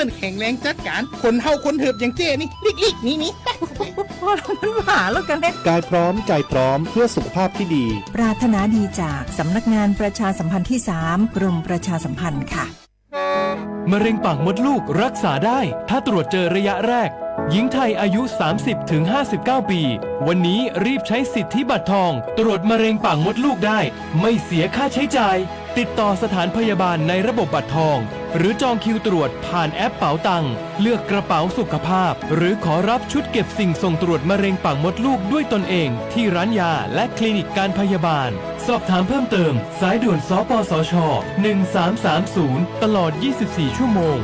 เปิ้นแข็งแรงจัดการ คนเฒ่าคนเถิบอย่างเจ้นี่ ลิกลิกนี้นี้ พวกเรามันหมาแล้วกันเนี่ย กายพร้อม ใจพร้อม เพื่อสุขภาพที่ดี ปรารถนาดีจากสำนักงานประชาสัมพันธ์ที่สาม กรมประชาสัมพันธ์ค่ะ มะเร็งปากมดลูกรักษาได้ ถ้าตรวจเจอระยะแรก หญิงไทยอายุ สามสิบถึงห้าสิบเก้า ปี วันนี้รีบใช้สิทธิบัตรทอง ตรวจมะเร็งปากมดลูกได้ ไม่เสียค่าใช้จ่าย ติดต่อสถานพยาบาลในระบบบัตรทอง หรือจองคิวตรวจผ่านแอปเป๋าตัง เลือกกระเป๋าสุขภาพ หรือขอรับชุดเก็บสิ่งส่งตรวจมะเร็งปากมดลูกด้วยตนเองที่ร้านยาและคลินิกการพยาบาล สอบถามเพิ่มเติม สายด่วน สปสช หนึ่งสามสามศูนย์ ตลอด ยี่สิบสี่ ชั่วโมง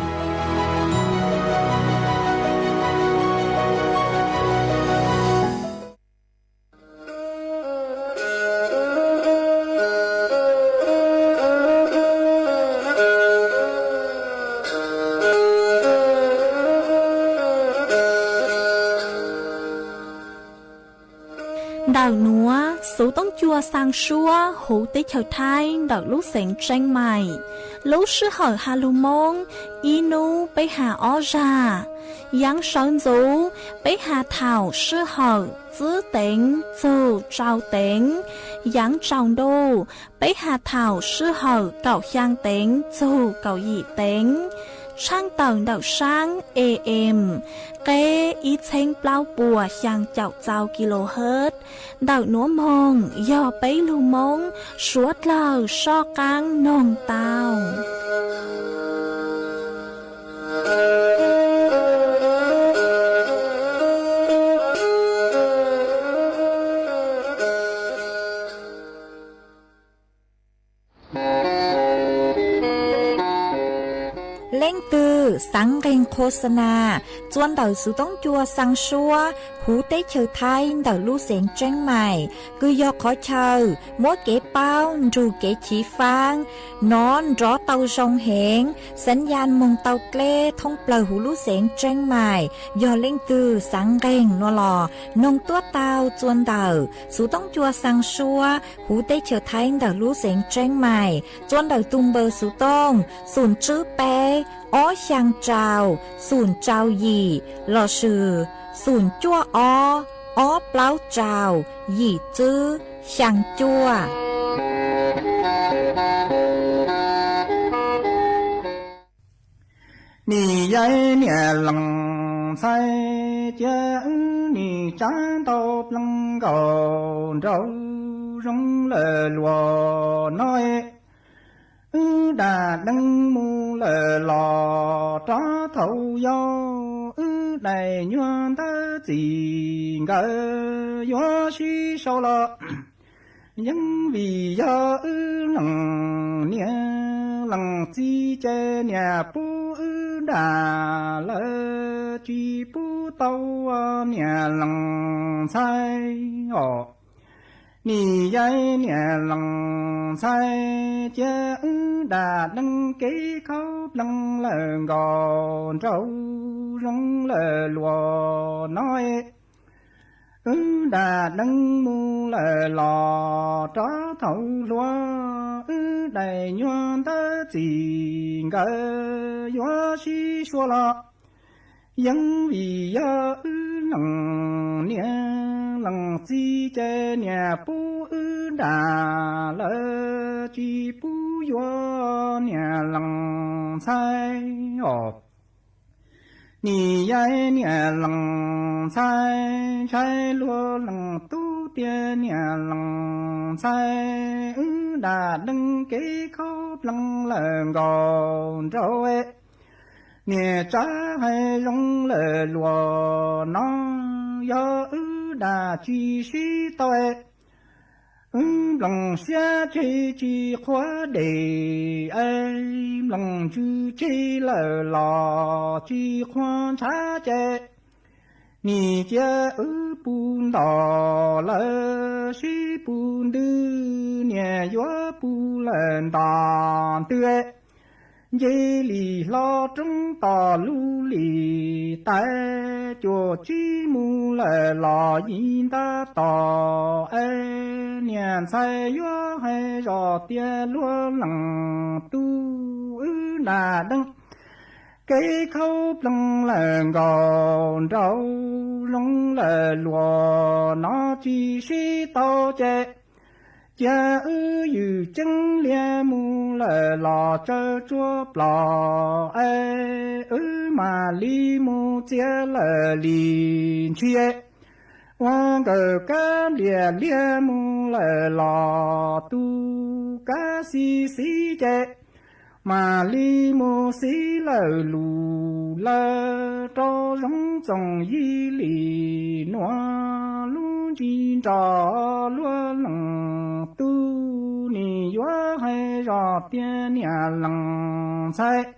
Ntawm nuav xu toob cua xaa suab huv teb chaws Thaib ntawm lub xeev Tseeb Mais. Lub sij hawm has lug Moob, ib nub peb has ob zag. Yaav sawv ntxuv, peb has thaum sij hawm tsib teev txug rau teev. Yaav tsaus ntuj, peb has thaum sij hawm kaum xyaa teev txug kaum yim teev. Tshaaj tawm ntawm saab A M, qeb ib txheeb plaub puas xyaa caum txau kilohertz. Ntawm nuav moog yog peb lug Moob suav dlawg soj qaab noog tau. Leej twg xaav nqeeg qhua xa nas txua ntawm xu toob cua xaa suab huv teb chaws Thaib ntawm lub xeev Tseeb Mais, kws yog qhov chaw muab kev paub nrug kev chiv faab nov nrov tau zoo heev, xaav yaj moog tau dleb thoob plawg huv lub xeev Tseeb Mais. Yog leej twg xaav nqeeg nuav los noog tuab tau txua ntawm xu toob cua xaa suab huv teb chaws Thaib ntawm lub xeev Tseeb Mais txua ntawm tug npawb xu tooj xoom tswb peb ob xyaa rau xoom rau yim lossis xoom cuaj ob ob plaub rau yim tswb xyaa cuaj. Nim yog niam lees ntxhais cia wb nim tsav ntau plees nkaus nraug zoo lawm luag no. Wb dam deev mus lawm los rov thaum yau, wb daim nyuag ntawv txim nkawd yuav sib sau los. Yeej vim yog wb lees niam lees txiv ces niam pub wb dam lawm, tsis pub tau niam lees ntxhais os. Nim yog niam lees ntxhais cia wb dam deev kev khaub plees lawm nkaus nraug zoo lawm luag no. Wb dam deev mus lawm los rov thaum hluas, wb daim nyuag ntawv txim nkawd yuav sib sau los. Yeej vim yog wb lees niam lees txiv ces niam pub wb dam lawm, tsis pub yuav niam lees ntxhais os. Nim yog niam lees ntxhais ntshai luag lees tub tiag, niam lees ntxhais wb dam deev kev khaub plees lawm nkaus nraug. Niam tsav hais zoo lawm luag no, yog wb dam tsis sib tau, wb nploos siab tseg tsis qhuav dej, nploos ntsws tseg lawm los tsis qhuav ntshav ces, nim cia wb pub nto lawm sib pub ntws, niam yuav pub lawm nto ntws. Nce li hlo roob tom lub li tais, cuam tsib mus lawm los yim ntab tom es, niam ntxhais yuav hais zog tias luag lees tub wb dam deev kev khaub ploog lawm nkaus nraug zoo lawm luag no tsis sib tau ces, cia wb yws ceeb liab mus lawm los tsawv tsuab plaws es, wb mam li mus txiav lawm li ntshis. Ua nkawm kab nplias liab mus lawm los tu kab xib xib ces, mam li mus xib lawm lus lawm rau zoo txoos yib li nuav lub ntsis nrog luag leej tub. Nws yuav hais zog tias niam leej ntxhais,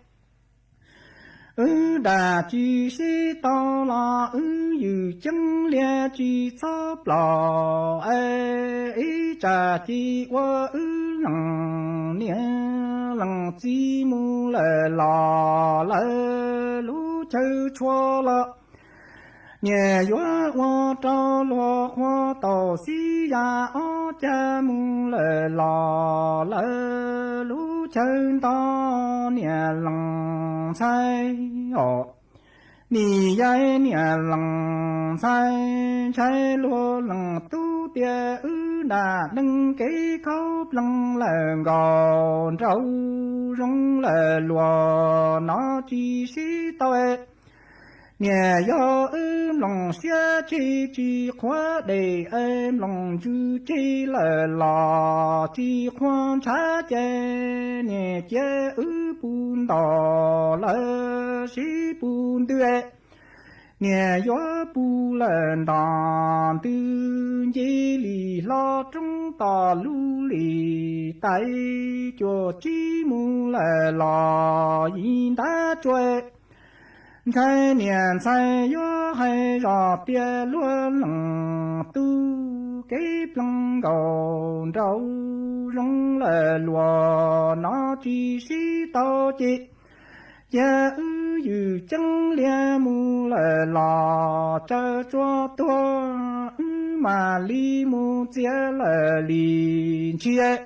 wb dam tsis sib tau los wb yws ceeb liab tsis txhob plaws es, ib tsam ces ua wb leej niam leej txiv mus lawm los lawm lub chaw tshua los, niam yuav ua rau luag qhuav tau xib ya ob cag mus lawm los lawm lub chaw nto. Niam leej ntxhais os, nim yog niam leej ntxhais ntshai luag leej tub tias wb dam deev kev khaub ploog lawm nkaus nraug zoo lawm luag no tsis sib tau. Niam yog wb nplooj siab tseg tsis qhuav dej es nplooj ntsws tseg lawm los tsis qhuav ntshav ces, niam cia wb pub nto lawm sib pub ntws. Niam yuav pub lawm nto ntws nce li hlo roob tom lub li tais cuaj tsib mus lawm los yim ntab tsuas. Ntshai niam ntxhais yuav hais zog tias luag leej tub kev ploog nkaus nraug zoo lawm luag no tsis sib tau ces, cia wb yws ceeb liab mus lawm los tsawv tsuab tuag, wb mam li mus txiav lawm li ntshis.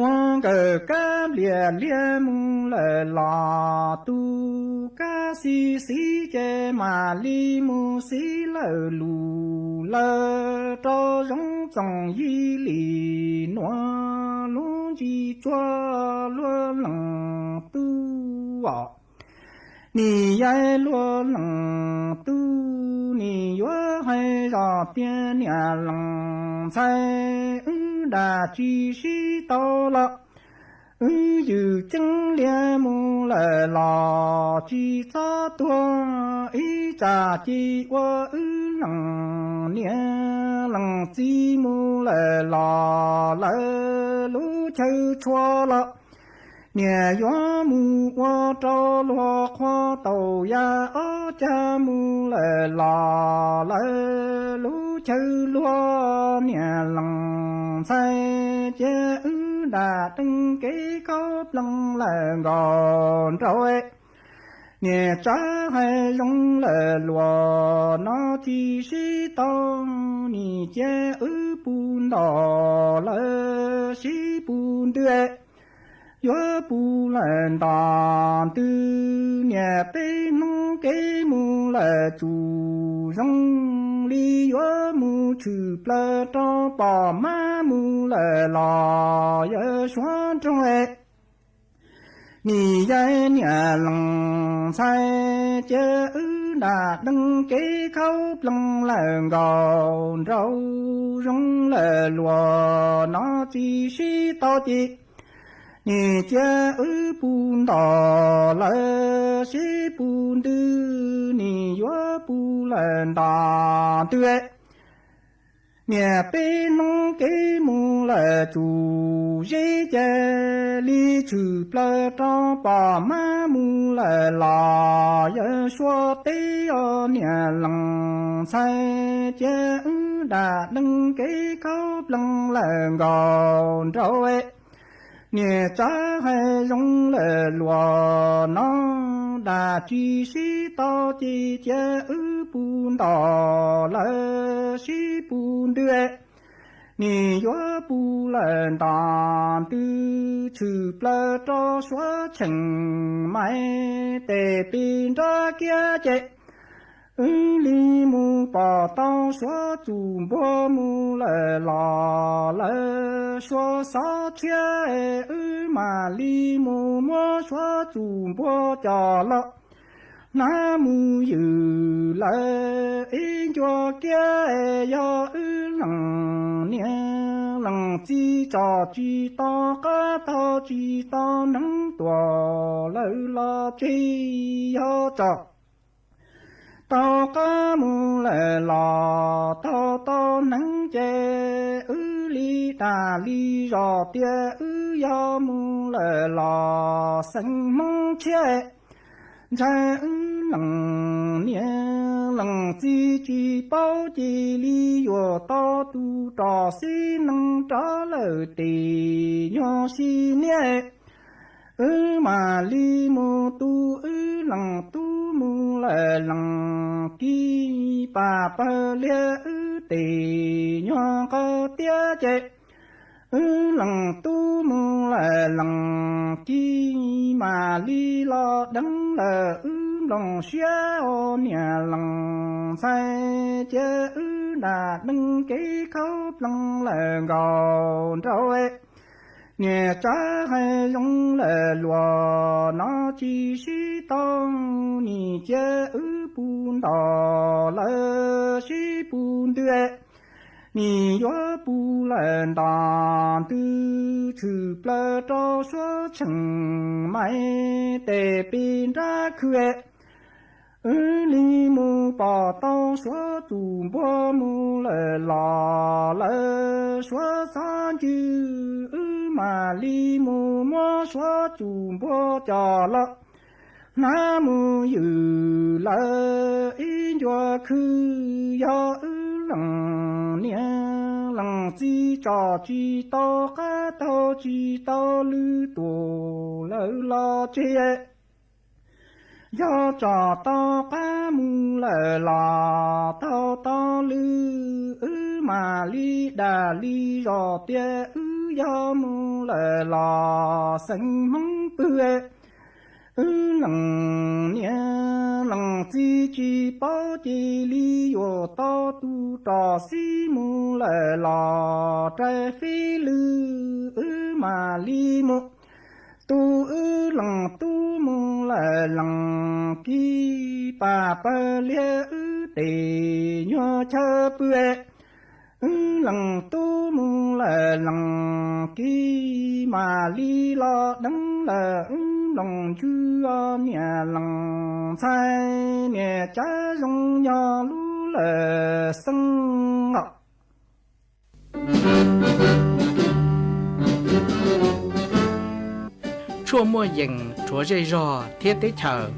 Ua nkawm kab nplias liab mus lawm los tu kab xib xib ces mam li mus xib lawm lus lawm rau zoo txoos yib li nuav lub ntsis tsuag luag leej tub os. Nim yog luag leej tub nim yuav hais zog tias niam leej ntxhais wb dam tsis sib tau los, wb yws ceeb liab mus lawm los tsis txhob tuag, ib tsam ces ua wb leej niam leej txiv mus lawm los lawm lub chaw tshua los, niam yuav mus ua rau luag qhuav tau ya ob cag mus lawm los lawm lub chaw luag. Niam leej ntxhais cia wb dam deev kev khaub ploog lawm nkaus nraug. Niam tsav hais zoo lawm luag no tsis sib tau, nim cia wb pub nto lawm sib pub ntws. Yuav pub lawm nto ntws, niam peb hnub kev mus lawm tsuas zoo li yuav mus tshwm plaws rau pom mab mus lawm los yawg suav nroog. Nim yog niam leej ntxhais cia wb dam deev kev khaub ploog lawm nkaus nraug zoo lawm luag no tsis sib tau ces, nim cia wb pub nto lawm sib pub ntws, nim yuav pub lawm nto ntws. Niam peb hnub kev mus lawm tsuas zeb ces li tshwm plaws rau pom mab mus lawm los yawg suav teb os. Niam leej ntxhais cia wb dam deev kev khaub ploog lawm nkaus nraug. Niam tsav hais zoo lawm luag no dam tsis sib tau ces cia wb pub nto lawm sib pub ntws. Nim yuav puv lawm ntom ntws tshwm plaws rau suav tsheem mais tes pis nrab kiab ces wb li mus pom tau suav txus npuag mus lawm los lawv suav xov tshiab, wb mam li mus muab suav txus npuag coj los hnav mus ywm lawm ib ncua kiab. Yog wb leej niam leej txiv tso tsis tau qab tau tsis tau neeb tuam lawm los tseg, yog tso tau qab mus lawm los tau tau neeb ces wb li dag li zos tias wb yog mus lawm los xeem Hmoob tshiab. Ntshai wb leej niam leej txiv tsis paub cia li yuav tau tus rog xib neej rov lawm tes nyuag sib niab. Wb mam li mus tu wb leej tub mus lawm leej kis pam pawg liag wb tes nyuag nqaws tiab ces wb leej tub mus lawm leej kis mam li los deev lawm wb nplooj siab os niam leej ntxhais. Cia wb nram neej kev khaub plees lawm nkaus nraud, niam tsav hais zoo lawm luag no tsis sib tau, nim cia wb puv nto lawm sib puv ntws. Nim yuav puv lawm ntom ntws tshwm plaws rau suav tsheem mais tes pis nrab khw. Wb li mus pom tau suav txus npuag mus lawm los lawv suav xov ncw, wb mam li mus muab suav txus npuag coj los hnav mus ywm lawm ib ncua khw. Yog wb leej niam leej txiv tso tsis tau qab tau tsis tau lwm tuam lawm los tseg. Yog tso tau qab mus lawm los tau tau lwm wb mam li dag li zos tias wb yog mus lawm los xeem Hmoob pw. Wb leej niam leej txiv tsis paub cia li yuav tau tus rog xib mus lawm los rais fib lwm wb mam li mus tu wb leej tub mus lawm leej kis pam pawg liag wb tes nyuag chaw pw. Wb leej tub mus lawm leej kis mam li los deev lawm wb nplooj ntswg os niam leej ntxhais, niam cav zoo nyob lub lawm xeeb os. Tshuaj muaj yees rhuav zej zog thiab teb chaws.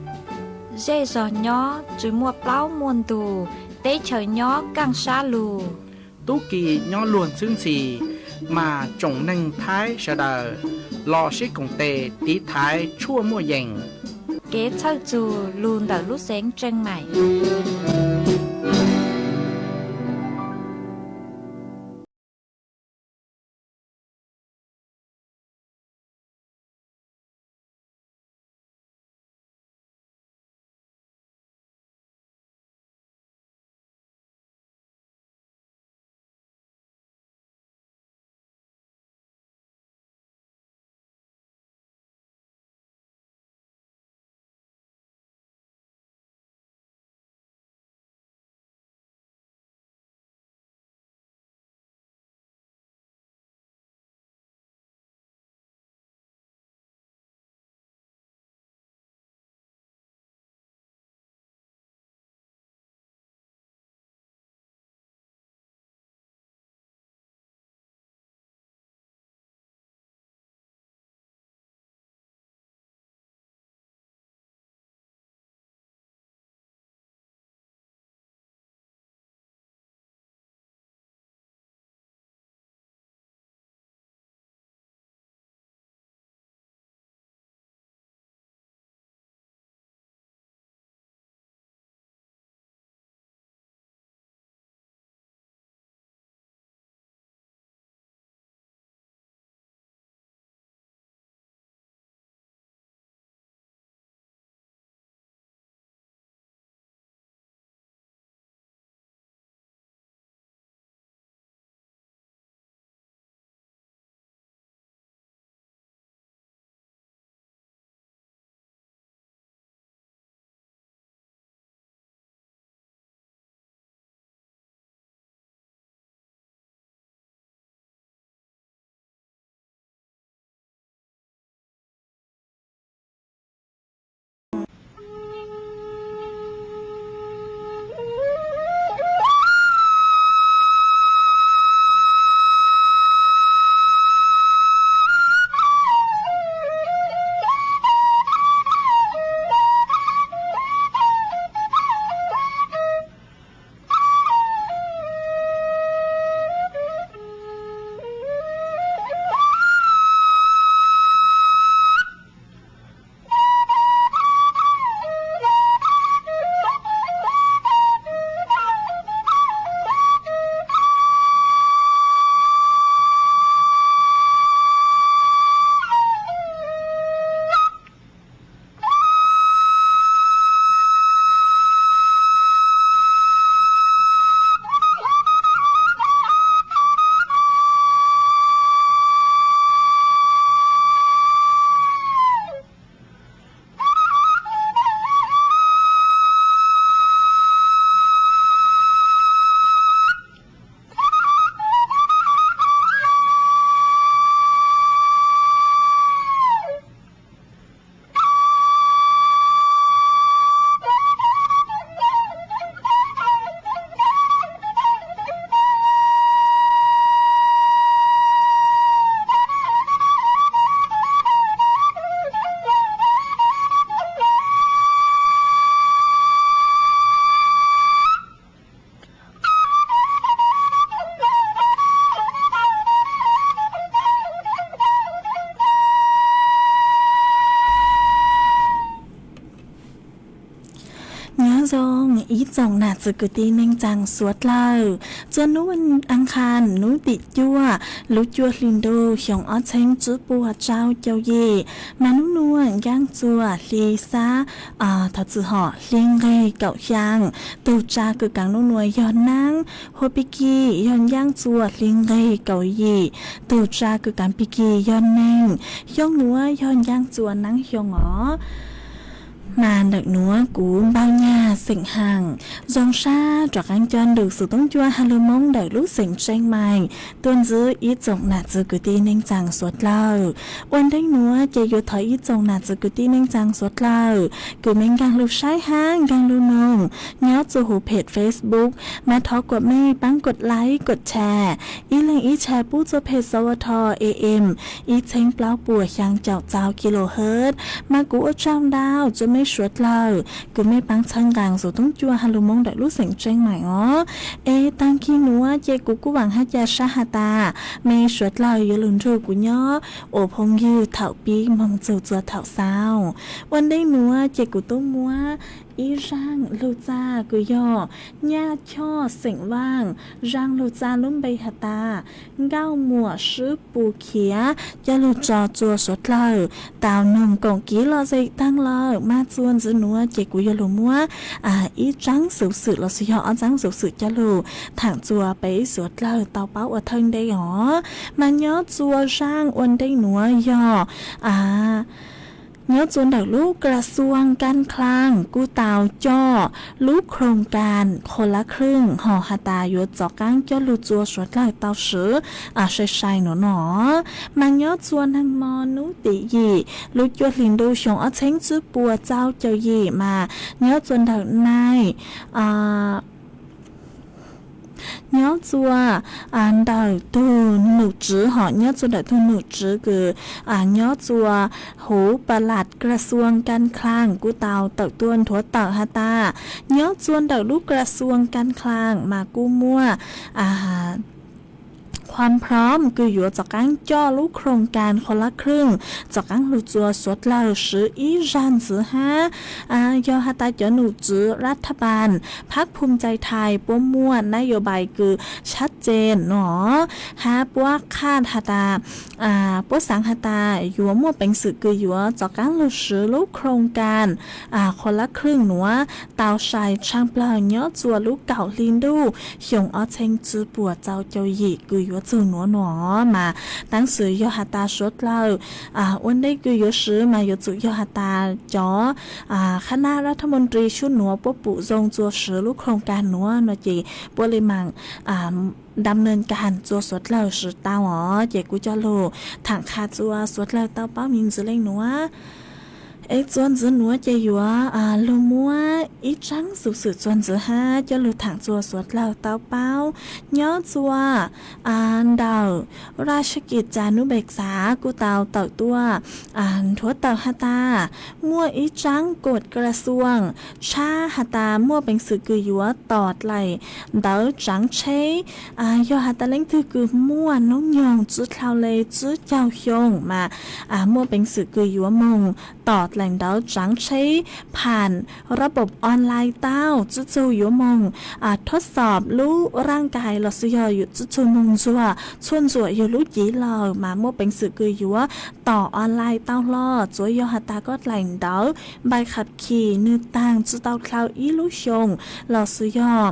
Zej zog nyob tsis muaj plaub muaj ntug, teb chaws nyob kaaj sab lug. Tub ki nyob luag ntxhwb ntxhi, mas tsoom neeg Thaib sawv daws los sib koom tes tiv thaiv tshuaj muaj yees. Kev txhawj txug lug ntawm lub xeev Tseej Maim. Zoo ib tsoom nam txiv kwv tij neej tsaa suav dlawg, txua nub aas kha nub tim cuaj lub cuaj hli ntuj xyoo ob txheeb tsib puas tsau caug yim, mas nub nuav ncaaj txua hli xab, thov txim hom, hli nqeg kaum xyaa. Tug tsa kws kaav nub nuav yog naab, hua pig kig yog ncaaj txua hli nqeg kaum yim, tug tsa kws kaav pig kig yog neeg, xyoo nuav yog ncaaj txua naab xyoo os. Mas ntawm nuav kuv npawg Nyaj xeem Haam, zoo sab rov qaab coj nrug xuv toob cua ha lug Moob ntawm lub xeem Tseej Maim tuaj ntsib ib tsoom nam txiv kwv tij neej tsaa suav dlawg. Ua nteeb nuav ces yuav thov ib tsoom nam txiv kwv tij neej tsaa suav dlawg kws mej nkaag lug saib hab nkaag lug noog nyob txug huv phem Facebook, mas thov kuas mej paab kod like kod share, ib leeg ib share pub txug phem Xa Va Tho A M ib txheeb plaub puas xyaa caum txau kilohertz. Mas kuv ua tsaug ntau txug mej suav dlawg kws mej paab txhawb nqaa xuv toob cua ha lug Moob ntawm lub xeem Tseej Maim os. Es taag kig nuav ces kuv kuj vaam hab ca sab has tas mej suav dlawg yuav lug nrug kuv nyob ua phooj ywg thaum pib moog txug txua thaum xaus. Ua nteeb nuav ces kuv tub muab ib zaaj lug txag kws yog Nyaj Choj xeem Vaaj, zaaj lug txag lub npe has tas Nkauj Muam Swb Pus Khiav coj lug tso txua suav dlawg tau noog koom kiv lom zem taag lawm. Mas txuas ntxiv nuav ces kuv yuav lug muab ib tsaab xuv xwm lossis yog ob tsaab xuv xwm coj lug thaam txua peb suav dlawg tau paub ua thawj ntej os. Mas nyob txua zaaj ua nteeb nuav yog nyob txua ntawm lub กระทรวงการคลัง kuj tau coj lub โครงการคนละครึ่ง hos has tas yuav tov qaab coj lug txua suav dlawg tau swv sai sai nuav no. Mas nyob txua neeg mo nub tim yim lub cuaj hli ntuj xyoo ob txheeb tsib puas txau caum yim mas nyob txua ntawm nai nyob txua ntawm tug num tswv hos nyob txua ntawm tug num tswv kws nyob txua huv ปลัดกระทรวงการคลัง kuj tau tawm tuaj nthuav tawm has tas nyob txua ntawm lub กระทรวงการคลัง mas kuj muaj ความพร้อม kws yuav tov qaab coj lub โครงการคนละครึ่ง tov qaab lug txua suav dlawg swv ib zag ntxiv hab yog has tas cov num tswv รัฐบาล พรรคภูมิใจไทย puab muaj นโยบาย kws ชัดเจน no hab puab qha has tas puab xaav has tas yuav muaj peev xwm kws yuav tov qaab lug swv lub โครงการคนละครึ่ง nuav tau sai tshaaj plawg nyob txua lub kaum hli ntuj xyoo ob txheeb tsib puas txau caum yim kws yuav txug nuav no. Mas taab sis yog has tas suav dlawg ua ntej kws yuav swv mas yuav tsum yog has tas cov คณะรัฐมนตรี sub nuav puab pum zoo txua swv lub โครงการ nuav no ces puab le maam ดำเนินการ txua suav dlawg swv tau os. Ces kuv coj lug thaam qha txua suav dlawg tau paub miv ntxiv le nuav. Es txua ntxiv nuav ces yuav lug muab ib tsaab xuv xwm txua ntxiv hab coj lug thaam txua suav dlawg tau paub. Nyob txua ntawm ราชกิจจานุเบกษา kuj tau tawm tuaj nthuav tawm has tas muaj ib tsaab กฎกระทรวง tshab has tas muaj peev xwm kws yuav tom dlaim ntawv tsaav tsheb. Yog has tas leej twg kws muaj noob nyoog tsib dlhau le tsib caug xyoo mas muaj peev xwm kws yuav moog tom dlaim ntawv tsaav tsheb ผ่านระบบออนไลน์ tau, tsib txug yuav moog ทดสอบ lub ร่างกาย lossis yog tsib txug moog ntxuag txhua ntxuam yug lub civ lawm mas muaj peev xwm kws yuav tom online tau hlo. Tsuav yog has tas koj dlaim ntawv ใบขับขี่ nwg taag tsib tau dlhau ib lub xyoos lossis yog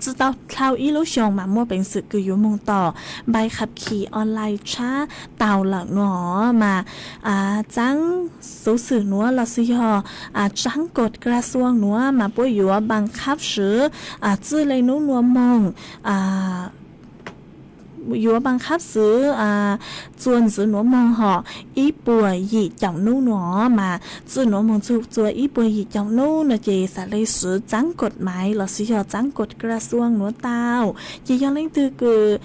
tsib tau dlhau ib lub xyoos mas muaj peev xwm kws yuav moog tom ใบขับขี่ online tshab tau lawm no. Mas tsaab xuv xwm nuav lossis yog tsaab กฎกระทรวง nuav mas puab yuav บังคับ swv txij le nub nuav moog, yuav บังคับ swv txua ntxiv nuav moog hom ib puas yim caum nub nuav mas txij nuav moog txug txua ib puas yim caum nub no ces xaav le swv tsaab กฎหมาย lossis yog tsaab กฎกระทรวง nuav tau. Ces yog leej twg kws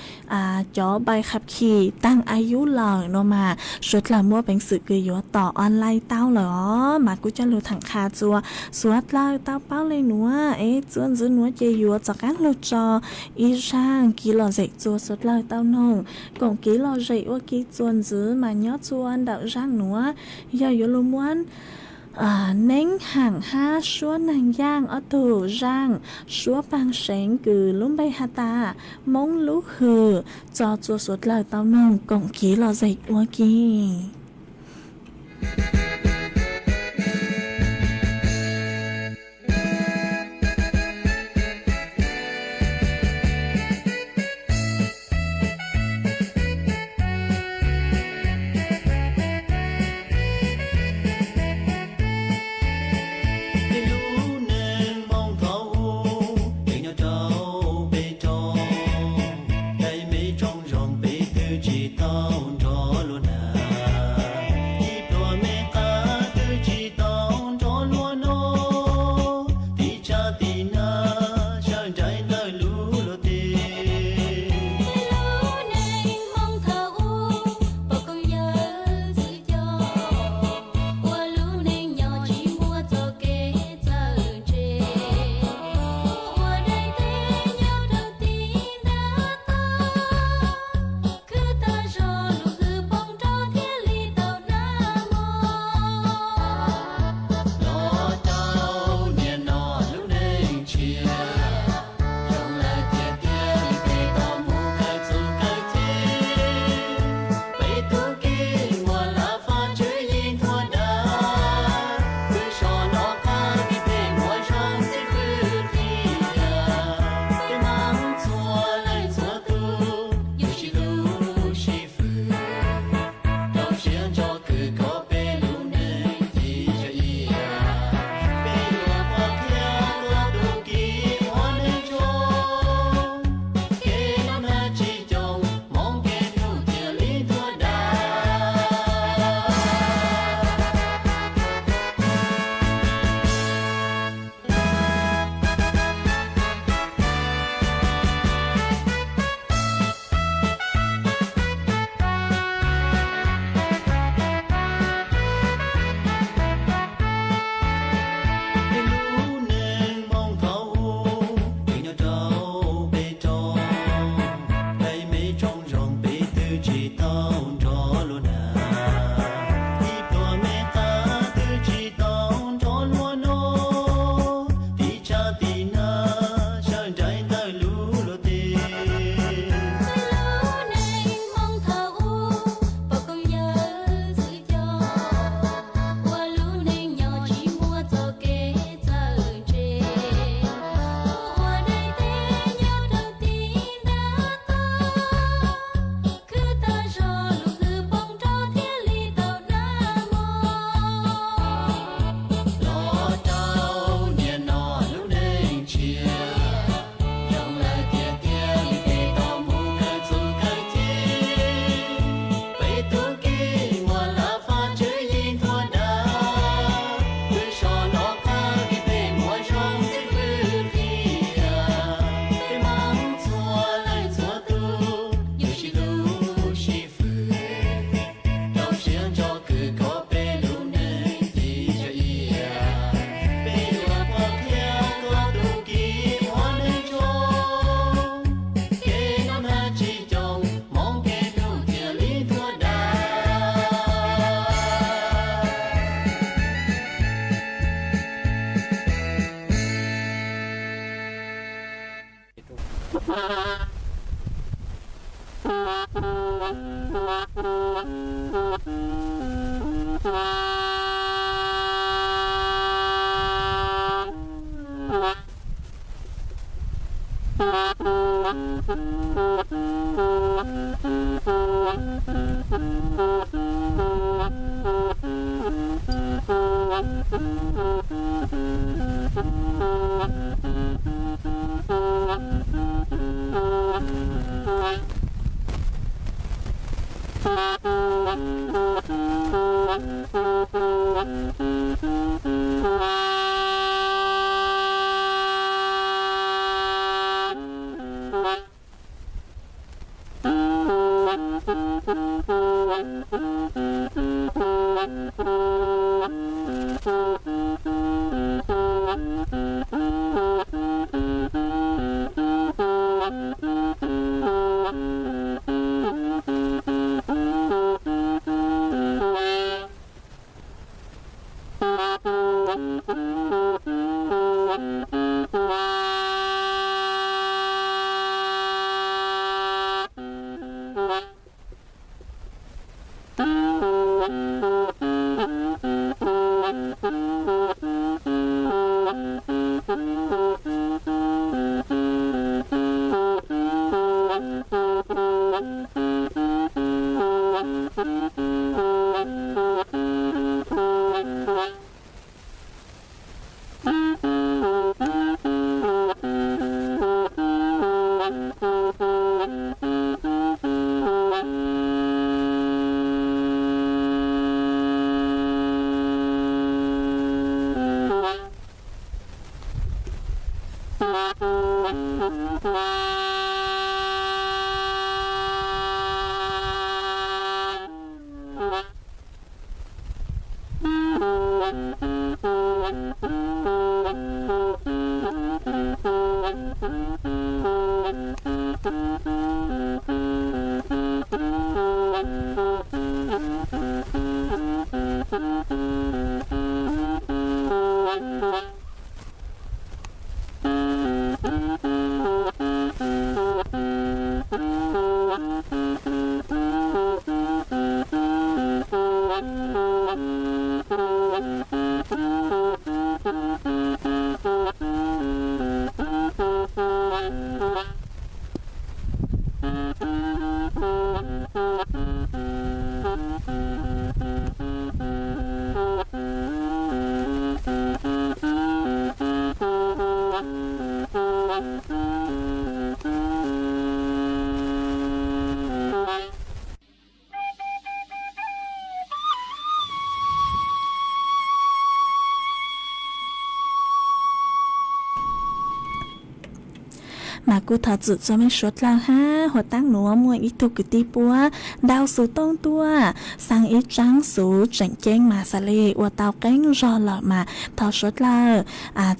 cov ใบขับขี่ taag a yub lawm no mas suav dlawg muaj peev xwm kws yuav tom online tau lawm os. Mas kuv coj lug thaam qha txua suav dlawg tau paub le nuav es txua ntxiv nuav ces yuav rov qaab lug tso ib zaaj kev lom zem txua suav dlawg tau noog koom kev lom zem ua ke txua ntxiv mas nyob txua ntawm zaaj nuav yog yuav lug muab Neeb Ham hab Suab Neeg Yaaj ob tug zaaj suab paag seev kws lub npe has tas Moob Lub Hwm txog txhua suav dlawg tau noog koom kev lom zem ua ke. Tej lub neej Hmoob thaum ub, nyob rau peb rog, tej me tsoom zoo peb twb tsis tau nrog luag nag, ib pluag me qab twb tsis tau nrog luag noj, tiv tshav tiv nag sawv nraim ntawm lub luag teb. Tej lub neej Hmoob thaum ub, pog koob yawg txwv coj, ua lub neej nyob tsis muaj txoj kev txawj ntse, ua daim teb nyob rau tim ntav toj, khwv tag zog lub hwm poob nrov thiaj li tau hnab mos. Los rau niaj no lub neej tshiab, zoo lawm tiag tiag li peb tau mus kawm txuj kawm ci, peb tug kev muaj laj fab tswv yim nthuav dag, pw so nov qab kev phem muaj zoo xib fwb qhia, peb Hmoob txhua leej txhua tus yuav sib hlub sib fwm, rau siab ntso kws kom peb lub neej ci tsa ia, peb yuav qhuab qhia koj tug kev ua neej zoo, kev noj nag tsis coob, Hmoob kev hlub thiaj li nthuav dag. Tej lub neej Hmoob thaum ub, nyob rau peb rog, tej me tsoom zoo peb twb tsis tau nrog luag nag, ib pluag me qab twb tsis tau nrog luag noj, tiv tshav tiv nag sawv nraim ntawm lub luag teb. Tej lub neej Hmoob thaum ub, pog koob yawg txwv coj, ua lub neej nyob tsis muaj txoj kev txawj ntse, ua daim teb nyob rau tim ntav toj, khwv tag zog lub hwm poob nrov thiaj li tau hnab mos. Los rau niaj no lub neej tshiab, zoo lawm tiag tiag li peb tau mus kawm txuj kawm ci, peb tug kev muaj laj fab tswv yim nthuav dag, pw so nov qab kev phem muaj zoo xib fwb qhia, peb Hmoob txhua leej txhua tus yuav sib hlub sib fwm, rau siab ntso kws kom peb lub neej ci tsa ia, peb yuav qhuab qhia koj tug kev ua neej zoo, kev noj nag tsis coob, Hmoob kev hlub thiaj li nthuav dag. Mas kuj thov txim txog mej suav dlawg hab, huv taab nuav muaj ib tug kwv tij puab ntau xuv tooj tuaj xaav ib tsaab xuv tseem ceeb mas xaav le ua tau qeeb zog lawm mas thov suav dlawg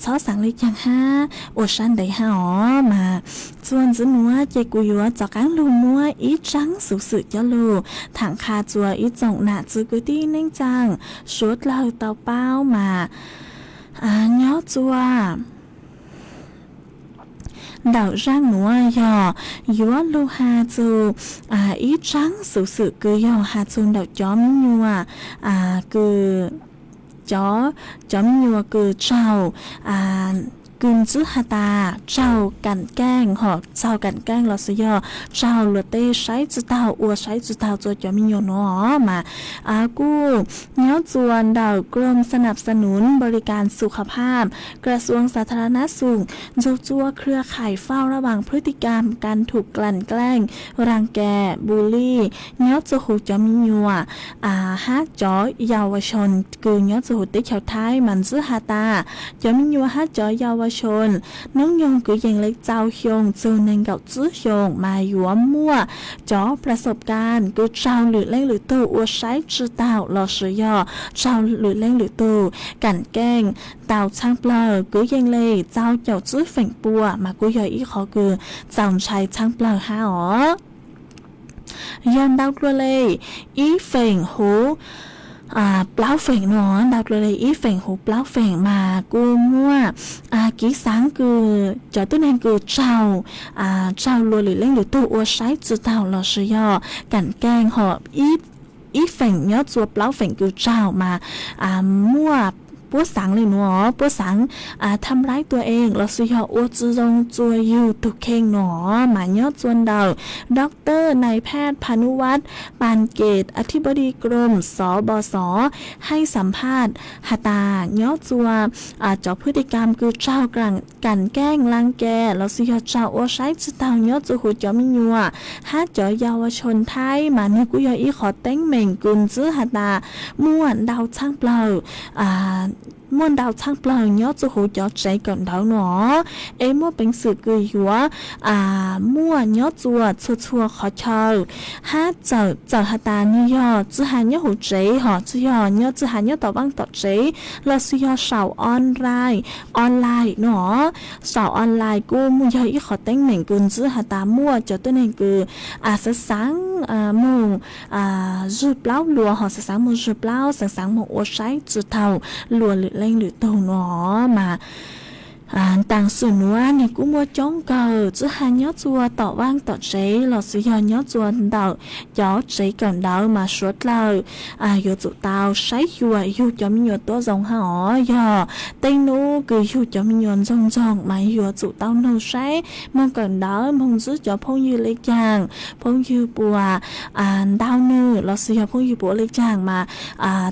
txhob xaav le caag hab ua sab ntev hab os. Mas txuas ntxiv nuav ces kuv yuav rov qaab lug muab ib tsaab xuv xwm coj lug thaam qha txug ib tsoom nam txiv kwv tij neej tsaa suav dlawg tau paub mas nyob txuas ntawm zaaj nuav yog yuav lug has txug ib tsaab xuv xwm kws yog has txug ntawm cov me nyuam kws, cov, cov me nyuam kws tsaug, kws ntxwb has tas tsaug kam keej hom tsaug kam keej los sis yog tsaug luag tej saib tsi taug ua saib tsi taug txug cov me nyuam nuav mas kuj nyob txuas ntawm กรมสนับสนุนบริการสุขภาพ กระทรวงสาธารณสุข nrug txua เครือข่ายเฝ้าระวังพฤติกรรมการถูกกลั่นแกล้ง รังแก บูลลี่ nyob txug huv cov me nyuam hab cov เยาวชน kws nyob txug huv teb chaws Thaib mas ntxwb has tas cov me nyuam hab cov เยาวชน noob nyoog kws yeej le txaus xyoo txug neeg nkaum tsib xyoo mas yuav muaj cov ประสบการณ์ kws tsaug lwm leej lwm tug ua saib tsi taug los sis yog tsaug lwm leej lwm tug kam keej ntau txhaab plawg kws yeej le txaus caum tsib feem pua mas kuj yog ib qhov kws txaus ntshai txhaab plawg hab os. Yog ntau dlua le ib feem huv plaub feem nuav, ntau dlua le ib feem huv plaub feem mas kuj muaj kiv xaav kws cov tuab neeg kws tsaug, tsaug luag lwm leej lwm tug ua saib tsi taug los sis yog kam keej hom ib feem nyob txua plaub feem kws tsaug mas muaj puab xaav le nuav, puab xaav ทำร้ายตัวเอง los sis yog ua tsi zoo txua yug tug kheej nuav mas nyob txua ntawm ดอกเตอร์นายแพทย์ พานุวัฒน์ ปานเกต อธิบดีกรม สบส ให้สัมภาษณ์ has tas nyob txua cov พฤติกรรม kws tsaug kam keej รังแก los sis yog tsaug ua saib tsi taug nyob txua huv cov me nyuam hab cov เยาวชน Thaib mas nwg kuj yog ib qhov teeb meem kws ntxwb has tas muaj ntau txhaab plawg, muaj ntau txhaab plawg nyob txua huv cov tsev kawm ntawv nuav es muaj peev xwm kws yuav muaj nyob txua txhua txhua qhov chaw hab txawm has tas nwg yog tsi has nyob huv tsev hom tsi yog nyob tsi has nyob tom vaaj tom tsev los sis yog saum online, online nuav. Saum online kuj muaj yog ib qhov teeb meem kws ntxwb has tas muaj cov tuab neeg kws xaav xaav moog zug plaub luas ho xaav xaav moog zug plaub, xaav xaav moog ua saib tsi taug luas lwm leej lwm tug nuav mas taam sim nuav nwg kuj muaj coob kawg, tsi has nyob tsua tom vaaj tom tsev los sis yog nyob tsua ntawm cov tsev kawm ntawv mas suav dlawg yuav tsum tau saib xyuas yug cov me nyuam tuab zoo hab os. Yog tej nub kws yug cov me nyuam ntsoog ntsoog mas yuav tsum tau nug saib moog kawm ntawv moog ntsib cov phooj ywg le caag, phooj ywg puas ntau nwg los sis yog phooj ywg puas ua le caag mas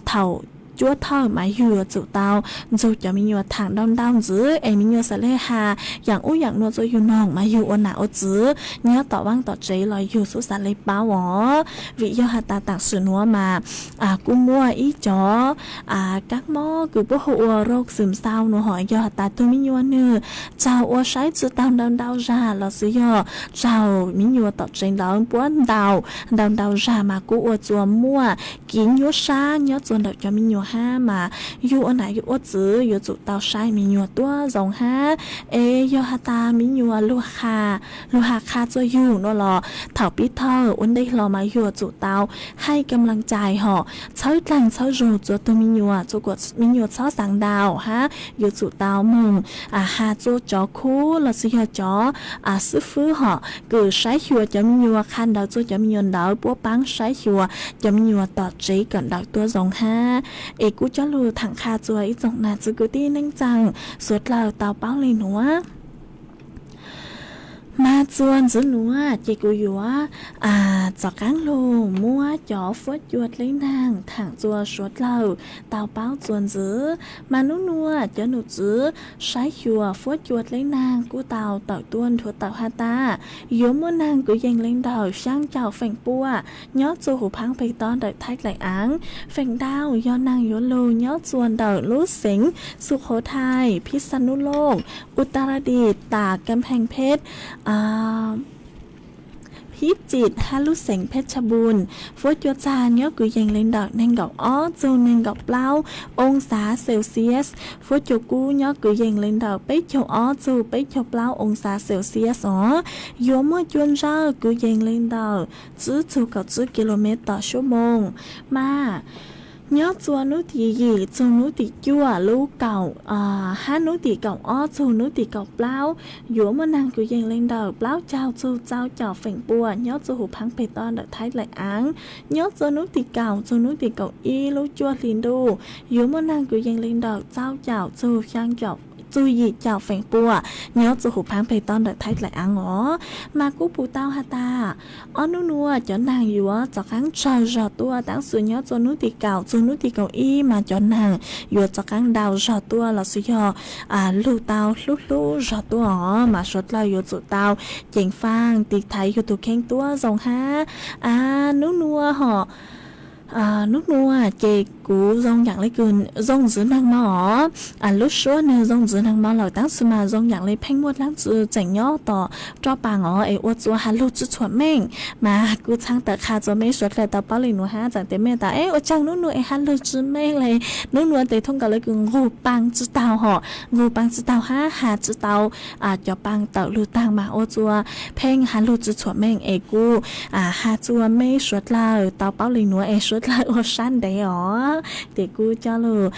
thaum cuab thawj mas yug yuav tsum tau nrug cov me nyuam thaam ntau ntau ntxiv es me nyuam xaav le has yaam ub yaam nuav tsua yug noog mas yug ua nam ua txiv nyob tom vaaj tom tsev los yug xub xaav le paub os. Vim yog has tas taam sim nuav mas kuj muaj ib cov kaab mob kws puab hu ua rau xwm xau nuav ho yog has tas tug me nyuam nwg tsaug ua saib tsi taug ntau ntau zag los sis yog tsaug me nyuam tom tsev ntawd puab ntaus ntau ntau zag mas kuj ua tsua muaj kiv nyuab sab nyob tsua ntawm cov me nyuam hab mas yug ua nam yug ua txiv yuav tsum tau saib me nyuam tuab zoo hab. Es yog has tas me nyuam lug has qha tsua yug nuav los thaum pib thawj ua ntej hlo mas yuav tsum tau haij kam laas cai ho txhawb dlaag txhawb zug tsua tug me nyuam, tsua kuas me nyuam txhob xaav ntau hab yuav tsum tau moog has tsua cov khub los sis yog cov xib fwb ho kws saib xyuas cov me nyuam, qha ntawv tsua cov me nyuam ntawd puab paab saib xyuas cov me nyuam tom tsev kawm ntawv tuab zoo hab. Es kuj coj lug thaam qha tsua ib tsoom nam txiv kwv tij neej tsaa suav dlawg tau paub le nuav. Mas tsua ntxiv nuav ces kuv yuav tov qaab lug muab cov fuab cua dleb naag thaam tsua suav dlawg tau paub tsua ntxiv. Mas nub nuav cov num tswv saib xyuas fuab cua dleb naag kuj tau tawm tuaj nthuav tawm has tas yuav muaj naag kwv yees le ntawm xyaa caum feem pua nyob tsua huv phaab peg tob ntawm Thaib Dlaim Aav. Feem ntau yog naag yuav lug nyob tsua ntawm lub xeev Xukhothai, Phibsajnuloj, Utaradis, tas Kampheej Pheb, Phib Tsim hab lub xeev Pheb Tsha Npum. Fuab cua txag nyob kwv yees le ntawm neeg nkaum ob txug neeg nkaum plaub oo xav Celsius. Fuab cua kub nyob kwv yees le ntawm peb caug ob txug peb caug plaub oo xav Celsius os. Yuav muaj cua ntsawj kwv yees le ntawm tsib txug kaum tsib kilomev tom suab moos. Mas nyob tsua nub tim yim txug nub tim cuaj, lub kaum hab nub tim kaum ob txug nub tim kaum plaub yuav muaj naag kwv yees le ntawm plaub caug txug tsau caum feem pua nyob tsua huv phaab peg tob ntawm Thaib Dlaim Aav. Nyob tsua nub tim kaum txug nub tim kaum ib lub cuaj hli ntuj yuav muaj naag kwv yees le ntawm tsau caum txug yim caum feem pua nyob tsua huv phaab peg tob ntawm Thaib Dlaim Aav os. Mas kuj pum tau has tas ob nub nuav cov naag yuav rov qaab tsawg zog tuaj, tab sis nyob tsua nub tim kaum txug nub tim kaum ib mas cov naag yuav rov qaab ntau zog tuaj los sis yog lug tau hlub hlub zog tuaj os. Mas suav dlawg yuav tsum tau ceev faaj tiv thaiv yug tug kheej tuab zoo hab. Nub nuav ho nub nuav ces kuv zoo yaam le kws zoo ntxiv naag mo os. Lub suab nwg zoo ntxiv naag mo lawm, tab sis mas zoo yaam le pheej muaj dlaab tsi tseem nyob tom roj paag os es ua tsua has lug tsi txhuam meej. Mas kuv txhaj tawm qha tsua mej suav dlawg tau paub le nuav hab txawm tes mej tas es ua tsaag nub nuav es has lug tsi meej le. Nub nuav tes thooj nkaus le kws nqug paaj tsi taug ho, nqug paaj tsi taug hab has tsi tau cov paaj tawm lug taag mas ua tsua pheej has lug tsi txhuam meej es kuv has tsua mej suav dlawg tau paub le nuav es suav dlawg ua sab ntev os. Tes kuv coj lug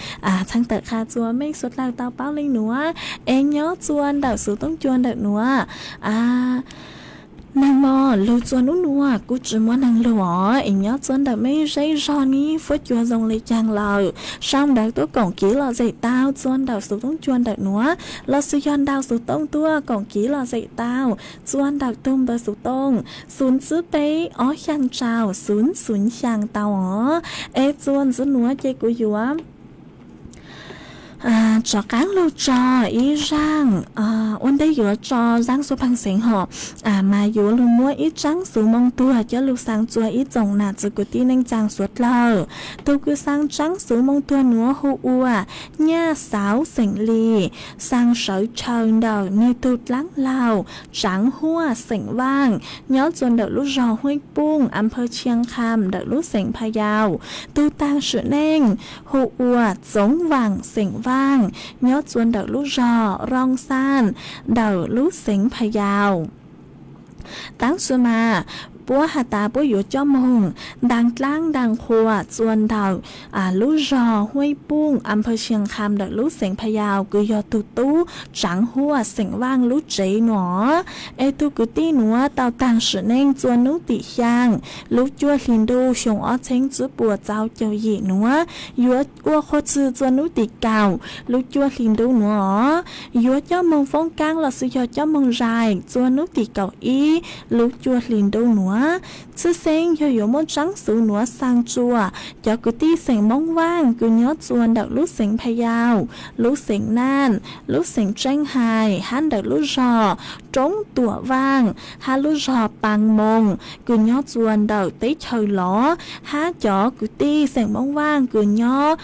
txhaj tawm qha tsua mej suav dlawg tau paub le nuav es nyob tsua ntawm xuv toob cua ntawm nuav naag mo lug tsua nub nuav kuj tsi muab naag lug os. Es nyob tsua ntawm mej zej zog nib fuab cua zoo le caag lawm, sau ntawv tuab koom kiv lom zem tau tsua ntawm xuv toob cua ntawm nuav los sis yog ntau xuv toob tuab koom kiv lom zem tau tsua ntawm tug npawb xuv toob xun tsib peb ob xyaa tsau xun xun xyaa tau os. Es tsua ntxiv nuav ces kuv yuav rov qaab lug tso ib zaaj, ua ntej yuav tso zaaj xuab phaag xeev ho, mas yuav lug muab ib tsaab xuv moo tuag coj lug xaa tsua ib tsoom nam txiv kwv tij neej tsaa suav dlawg. Tug kws xaa tsaab xuv moo tuag nuav hu ua Nyaj Xauv xeem Lis, xaa sawv chaw ntawm nwg tug dlaab laug Tsaav Huaj xeem Vaaj, nyob tsua ntawm lub zog Hueej Pooj, a phawv Tshiab Kham ntawm lub xeev Pha Yau. Tug taag sim neej hu ua Txoov Vaam xeem Vaaj, nyob tsua ntawm lub zog Rooj Xaaj ntawm lub xeev Pha Yau. Tab sis mas puab has tas puab yuav coj moog ntaag dlaab ntaag qhua txua ntawm lub zog Huaib Pooj, a phawj Xia Kham ntawm lub xeev Pha Yau kws yog tug tub tsaav huaj xeem Vaaj lub tsev nuav. Es tug kwv tij nuav tau taag sim neej txua nub tim xyaa lub cuaj hli ntuj xyoo ob txheeb tsib puas txaus caum yim nuav, yuav ua qhua txwg txua nub tim kaum lub cuaj hli ntuj nuav os. Yuav coj moog foob kaab los xwb yog coj moog zais txua nub tim kaum ib lub cuaj hli ntuj nuav. Tshwj xeeb yog yuav muaj tsaab xuv nuav xaa txua cov kwv tij xeem Moob Vaaj kws nyob txua ntawm lub xeev Pha Yau, lub xeev Naaj, lub xeev Tseeb Hais, hab ntawm lub zog Roob Tuam Vaaj, hab lub zog Paa Moo kws nyob txua ntawm teb chaws lov, hab cov kwv tij xeem Moob Vaaj kws nyob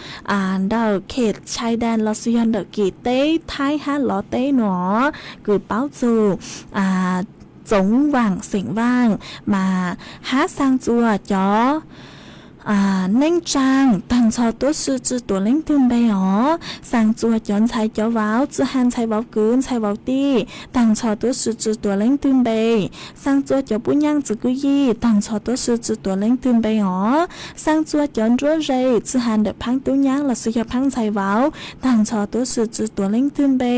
ntawm khem Chai Daan los xwb yog ntawm kis teb Thaib hab lov teb nuav kws paub txug Txoov Vaam xeem Vaaj, mas hab xaa txua cov neej tsaa taag nrho tuab si tsi tuav leej twg npe os. Xaa txua cov ntxhais cov vauv tsi has ntxhais vauv kwv ntxhais vauv tij taag nrho tuab si tsi tuav leej twg npe. Xaa txua cov puj nyaaj txiv kwv yij taag nrho tuab si tsi tuav leej twg npe os. Xaa txua cov nruab ze tsi has ntawm phaab tub nyaab los xwb yog phaab ntxhais vauv taag nrho tuab si tsi tuav leej twg npe.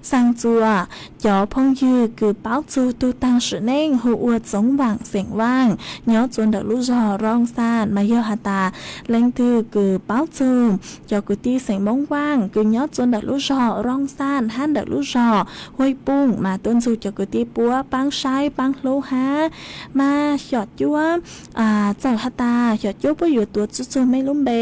Xaa txua cov phooj ywg kws paub txug tug taag sim neej hu ua Txoov Vaam xeem Vaaj nyob txua ntawm lub zog Rooj Xaaj, mas yog has tas leej twg kws paub txug cov kwv tij xeem Moob Vaaj kws nyob txua ntawm lub zog Rooj Xaaj hab ntawm lub zog Huaib Pooj mas tuaj nrug cov kwv tij puab paab saib paab hlub hab. Mas xyom cuab, txawm has tas xyom cuab puab yuav tuav tsi txug mej lub npe,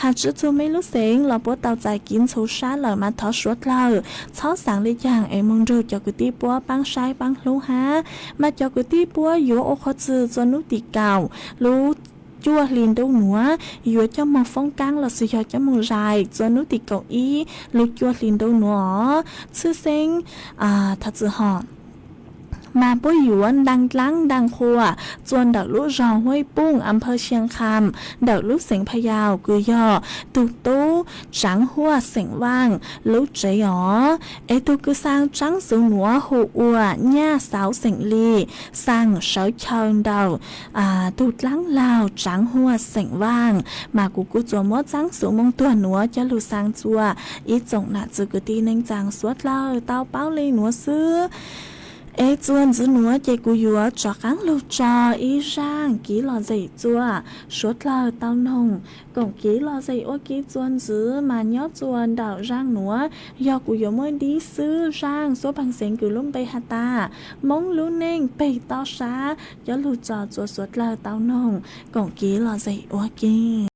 has tsi txug mej lub xeev los puab tau txais kiv ntxhuv sab lawm mas thov suav dlawg txhob xaav le caag es moog nrug cov kwv tij puab paab saib paab hlub hab. Mas cov kwv tij puab yuav ua qhua txwg txua nub tim kaum lub cuaj hli ntuj nuav, yuav coj moog foob kaab los xwb yog coj moog zais txua nub tim kaum ib lub cuaj hli ntuj nuav. Tshwj xeeb, txwm hom mas puab yuav ntaag dlaab ntaag qhua txua ntawm lub zog Huaib Pooj, a phawj Xia Kham ntawm lub xeev Pha Yau kws yog tug tub tsaav huaj xeem Vaaj lub tsev os. Es tug kws xaa tsaab xuv nuav hu ua Nyaj Xauv xeem Lis, xaa sawv chaw ntawm tug dlaab laug tsaav huaj xeem Vaaj. Mas kuv kuj tsuas muab tsaab xuv moog tuag nuav coj lug xaa txua ib tsoom nam txiv kwv tij neej tsaa suav dlawg tau paub le nuav xwb. Es txuas ntxiv nuav ces kuv yuav rov qaab lug tso ib zaaj kiv lom zem txua suav dlawg tau noog. Koom kiv lom zem ua ke txuas ntxiv mas nyob txua ntawm zaaj nuav yog kuv yuav muab dib xwb zaaj suab paag xeev kws lub npe has tas Moob lub neej peg toj sab coj lug tso txua suav dlawg tau noog. Koom kiv lom zem ua ke.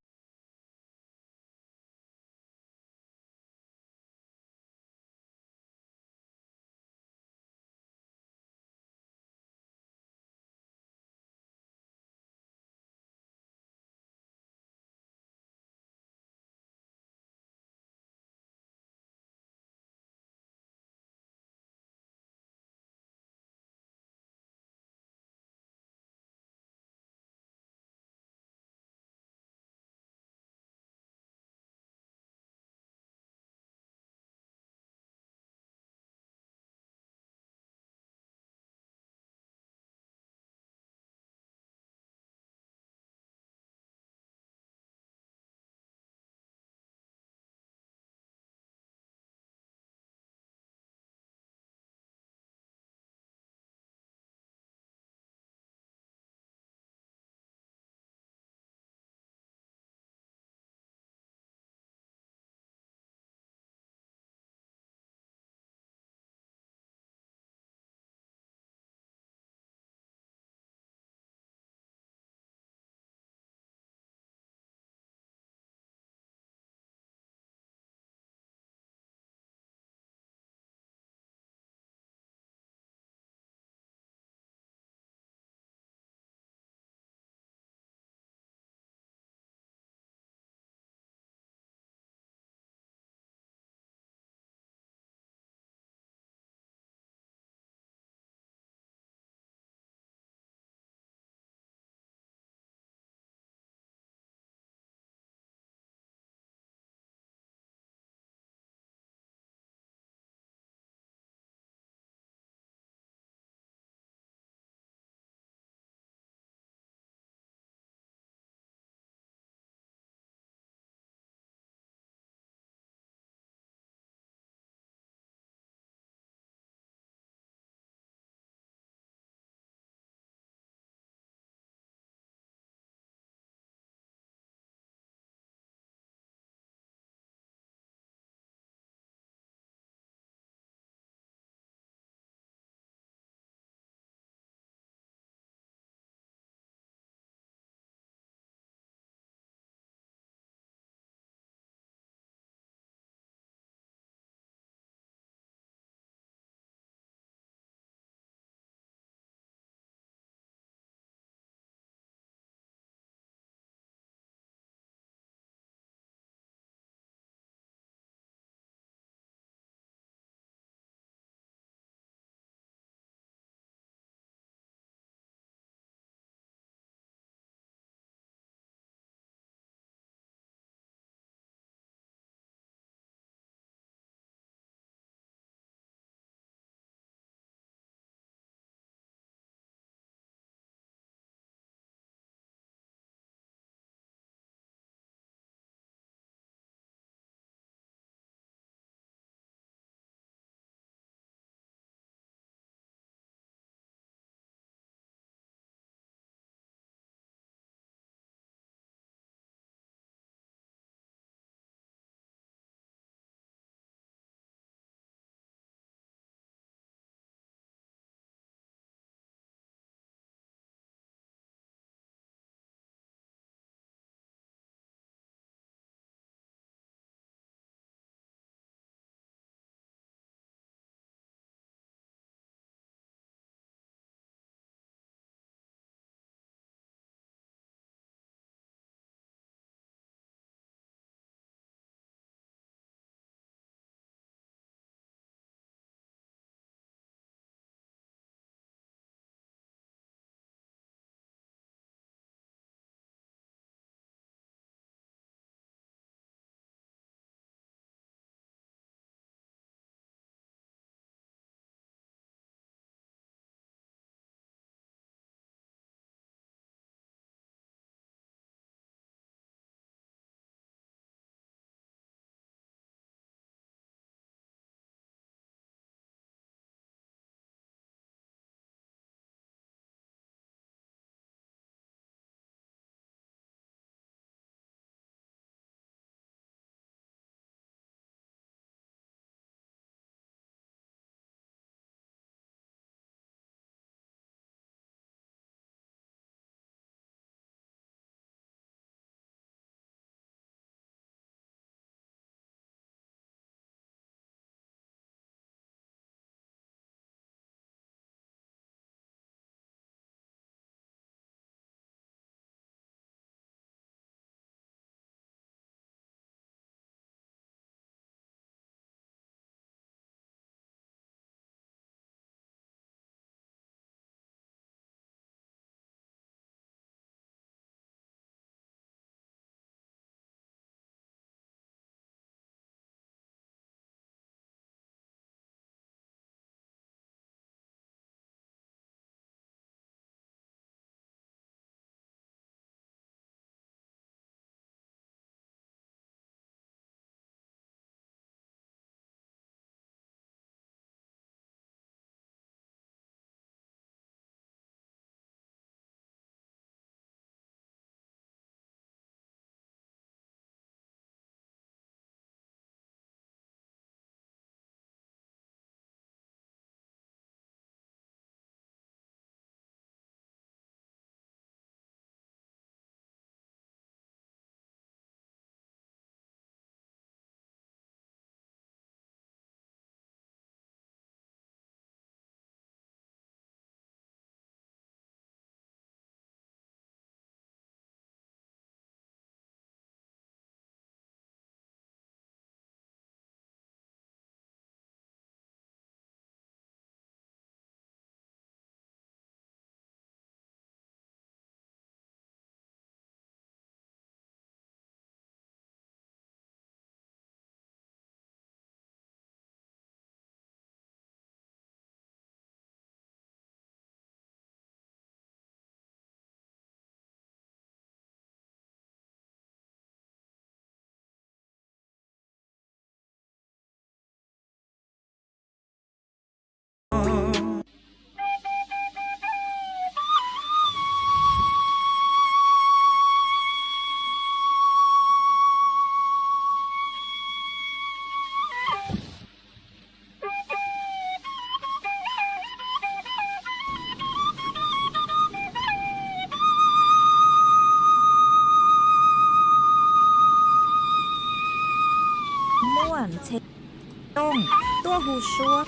tuaj hu suab.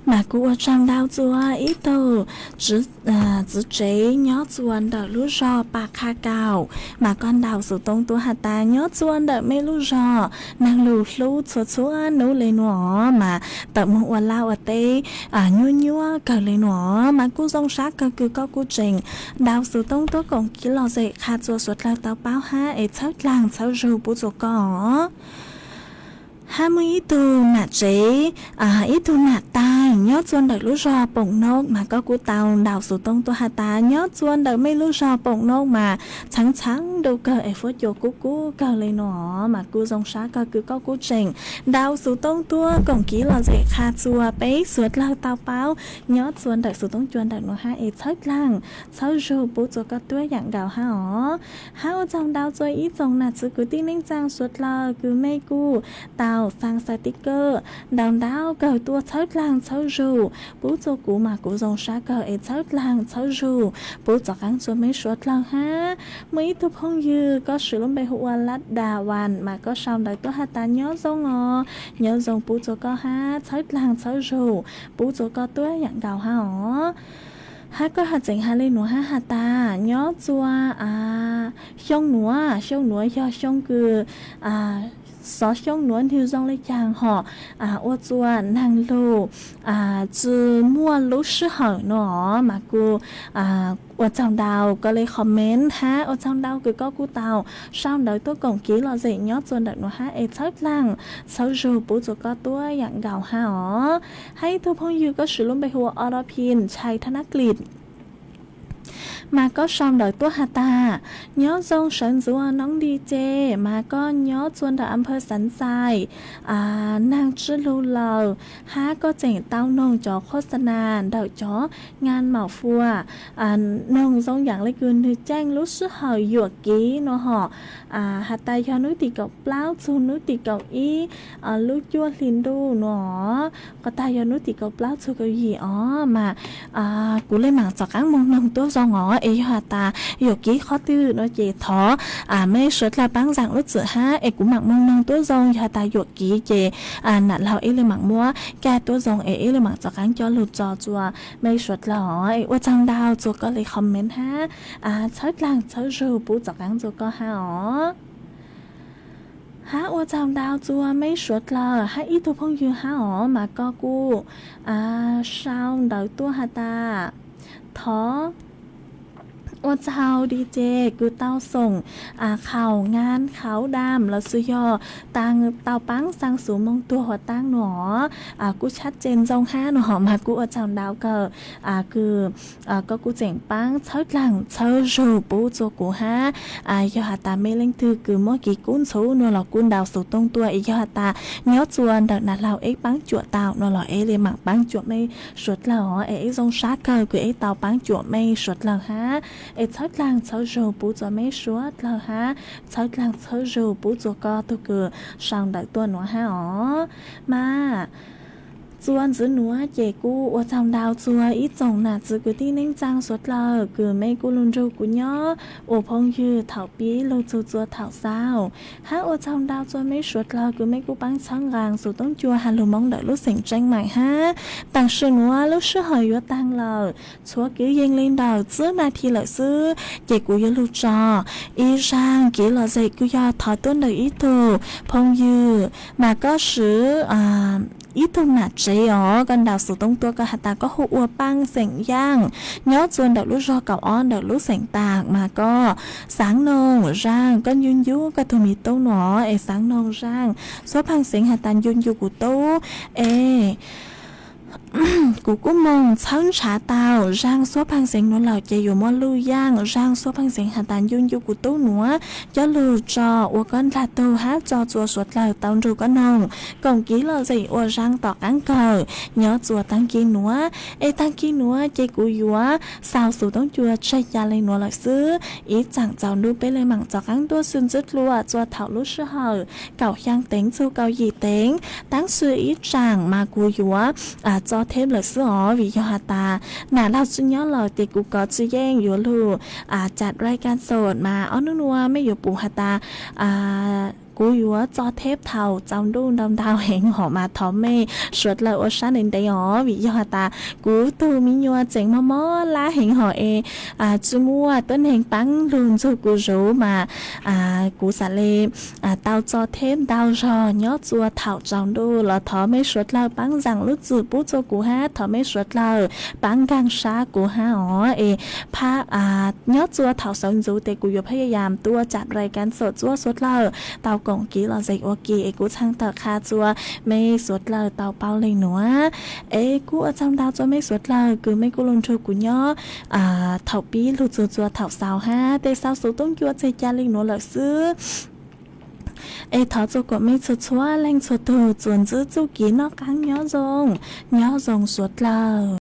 Mas kuv ua tsaug ntau txuas ib tug txiv tsev nyob txuas ntawm lub zos Pas Qha Kaum, mas koj ntaus xov tooj tuaj has tas nyob txuas ntawm mej lub zos, neeg lug hlub txhua txhua nub le nuav, mas tawm moog ua laj ua teb nyuaj nyuaj kawg le nuav, mas kuj zoo sab kawg kws koj kuj tseem ntaus xov tooj tuaj koom kev lom zem qha txuas suav dlawg tau paub hab es txhawb dlaag txhawb zug pub txuas koj. Hab muaj ib tug nam tsev, ib tug nam taig nyob txuas ntawm lub zog Poom Nob, mas koj kuj tau ntaus xov tooj tuaj has tas nyob txuas ntawm mej lub zog Poom Nob mas txheev txheev ntuj kawg es fuab cua kub kub kawg le nuav, mas kuj zoo sab kawg kws koj kuj tseem ntaus xov tooj tuaj koom kev lom zem qha txuas peb suav dlawg tau paub nyob txuas ntawm xov tooj cua ntawm nuav hab es txhawb dlaag txhawb zug pub txuas koj tuab yaam nkaus hab os. Hab ua tsaug ntau txuas ib tsoom nam txiv kwv tij neej tsaa suav dlawg kws mej kuj tau xaa xai tib kawm ntau ntau kawg tuaj txhawb dlaag txhawb zug pub txuas kuv, mas kuv zoo sab kawg es txhawb dlaag txhawb zug pub txuas qaab txuas mej suav dlawg hab. Muaj ib tug phooj ywg koj swv lub npe hu ua Lab Da Vas, mas koj sau ntawv tuaj has tas nyob zoo os, nyob zoo pub txuas koj hab txhawb dlaag txhawb zug pub txuas koj tuab yaam nkaus hab os. Hab koj has tseem has le nuav hab has tas nyob txuas xyoo nuav, xyoo nuav yog xyoo kws xov xyoo nuav nwg zoo le caag hom, ua txuas naag lug tsi muaj lub sij hawm nuav, mas kuj ua tsaug ntau koj le comment hab ua tsaug ntau kws koj kuj tau sau ntawv tuaj koom kev lom zem nyob txuas ntawm nuav hab es txhawb dlaag txhawb zug pub txuas koj tuab yaam nkaus hab os. Hab ib tug phooj ywg koj swv lub npe hu ua Ora Pin Chai Thanaklis, mas koj sau ntawv tuaj has tas nyob zoo sawv ntxuv noob di ce, mas koj nyob txuas ntawm Amphaw Xav Xais, naag tswj lug lawm, hab koj tseem tau noog cov khos xa nas ntawm cov ngaa maum fua, noog zoo yaam le kws nwg caij lub sij hawm yuam kev nuav hom, has tas yog hnub tim kaum plaub txug hnub tim kaum ib lub cuaj hli ntuj nuav, qhov tag yog hnub tim kaum plaub txug kaum yim os, mas kuv le maam txaus qaab moog noog tuab zoo os, es yog has tas yuam kev qhov twg nuav ces thov mej suav dlawg paab zaam lub txim hab es kuv maam moog noog tuab zoo, yog has tas yuam kev ces nam laug ib le maam muab kaj tuab zoo es ib le maam txaus qaab coj lug tso txuas mej suav dlawg os. Es ua tsaug ntau txuas koj le comment hab txhawb dlaag txhawb zug pub txaus qaab txuas koj hab os. Hab ua tsaug ntau txuas mej suav dlawg hab ib tug phooj ywg hab os, mas koj kuj sau ntawv tuaj has tas thov ua tsaug di ce kws tau xoom khaum ngaa khaum dam los xwb yog tau paab xaa xuv moog tuag huav taab nuav, kuj tshab ce ntxoo hab nuav hom, mas kuj ua tsaug ntau kawg kws koj kuj tseem paab txhawb dlaag txhawb zug pub txuas kuv hab. Yog has tas mej leej twg kws muaj kev kub ntxhuv nuav los kuj ntaus xuv tooj tuaj, es yog has tas nyob txuas ntawm nam laug eb paab cuam tau nuav los eb le maam paab cuam mej suav dlawg os, es eb zoo sab kawg kws eb tau paab cuam mej suav dlawg hab, es txhawb dlaag txhawb zug pub txuas mej suav dlawg hab, txhawb dlaag txhawb zug pub txuas koj tug kws sau ntawv tuaj nuav hab os. Mas txuas ntxiv nuav ces kuj ua tsaug ntau txuas ib tsoom nam txiv kwv tij neej tsaa suav dlawg kws mej kuj lug nrug kuv nyob ua phooj ywg thaum pib lug txug txuas thaum xaus, hab ua tsaug ntau txuas mej suav dlawg kws mej kuj paab txhawb nqaa xuv tooj cua has lug moo ntawm lub xeem Tseeb Maim hab. Tam sim nuav lub sij hawm yuav taag lawm, txhua kwv yees le ntawm tsib nas this lawm xwb, ces kuv yuav lug tso ib zaag kev lom zem kws yog thov tuaj ntawm ib tug phooj ywg, mas koj swv ib tug nam tsev os, koj ntaus xuv tooj tuaj koj has tas koj hu ua Paaj xeem Yaaj, nyob txuas ntawm lub zog kaum ob ntawm lub xeem Taag, mas koj xaav noog zaaj koj ncu ncu koj tug me tub nuav es xaav noog zaaj xuab phaaj xeev has tas ncu ncu kuv tub es kuv kuj moog txhawb nrhav tau zaaj xuab phaaj xeev nuav lawm ces yuav muaj luj yaaj zaaj xuab phaaj xeev has tas ncu ncu kuv tub nuav coj lug tso ua koj ndlag tug hab tso txuas suav dlawg tau nrug koj noog koom kev lom zem ua zaaj tom qaab kawg nyob txuas taag kis nuav. Es taag kis nuav ces kuv yuav xaus xuv tooj cua tseg ca le nuav lawm xwb. Ib tsaam txaus ntuj peb le maam txaus qaab tuaj xwb ntxiv dlua txuas thaum lub sij hawm kaum xyaa teev txug kaum yim teev, tab sis ib tsaam mas kuv yuav tso theb lawm xwb os, vim yog has tas nam laug tsi nyob lawm ces kuv kov tsi yeej yuav lug cam rai kan xom mas ob nub nua mej yuav pum has tas kuv yuav tso theb thaum tsaus ntuj ntau ntau heev hom mas thov mej suav dlawg ua sab ntev ntev os, vim yog has tas kuv tug mi nyuas tseem mob mob lab heev hom es tsi muaj tuab neeg paab lug nrug kuv zuv mas kuv xam le tau tso theb ntau zog nyob txua thaum tsaus ntuj los thov mej suav dlawg paab zaam lub txim pub txua kuv hab thov mej suav dlawg paab nkaag sab kuv hab os es nyob txua thaum sawv ntxuv tes kuv yuav phaj yam tuaj cam rai kan xom txua suav dlawg tau koom kev lom zem ua ke es kuv txhaj tawm qha txua mej suav dlawg tau paub leej nuav. Es kuv ua tsaug ntau txua mej suav dlawg kws mej kuj lug nrug kuv nyob thaum pib lug txug txua thaum xaus hab tej xauv xov tooj cua txeg ca leej nuav lawm xwb. Es thov txua kuas mej txhua txhua leej txhua tug txuas ntxwb txuj kev noj qaab nyob zoo, nyob zoo suav dlawg.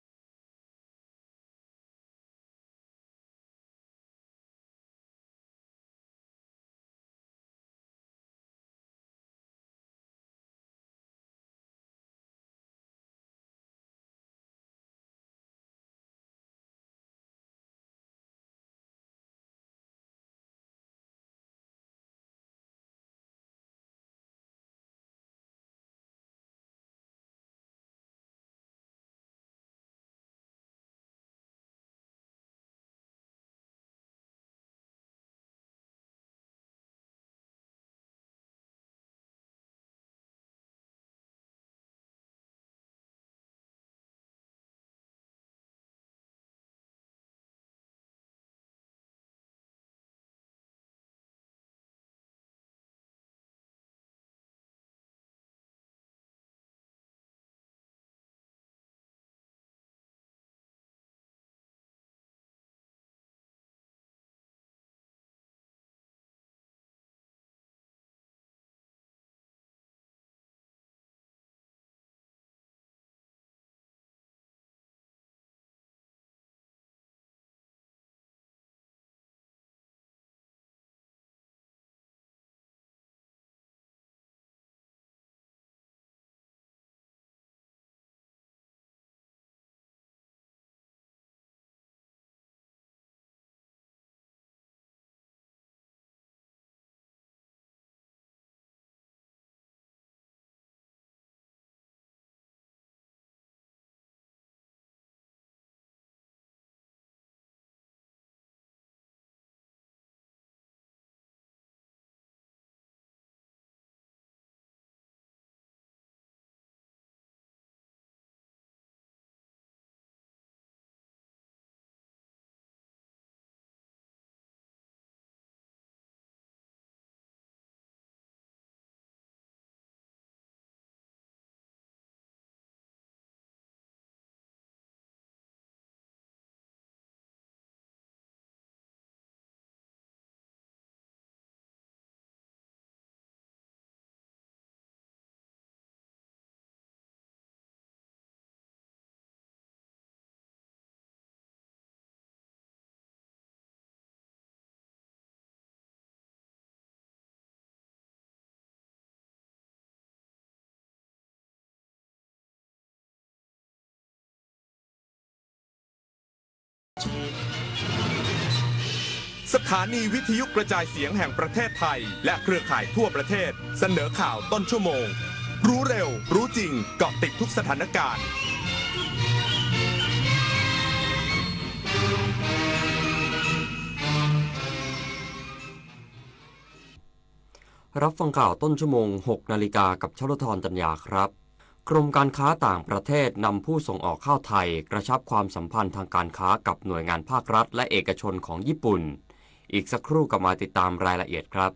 สถานีวิทยุกระจายเสียงแห่งประเทศไทยและเครือข่ายทั่วประเทศเสนอข่าวต้นชั่วโมง รู้เร็ว รู้จริง เกาะติดทุกสถานการณ์ รับฟังข่าวต้นชั่วโมง หกนาฬิกา กับชลธร จันยาครับ กรมการค้าต่างประเทศนำผู้ส่งออกข้าวไทยกระชับความสัมพันธ์ทางการค้ากับหน่วยงานภาครัฐและเอกชนของญี่ปุ่น อีกสักครู่กลับมาติดตามรายละเอียดครับ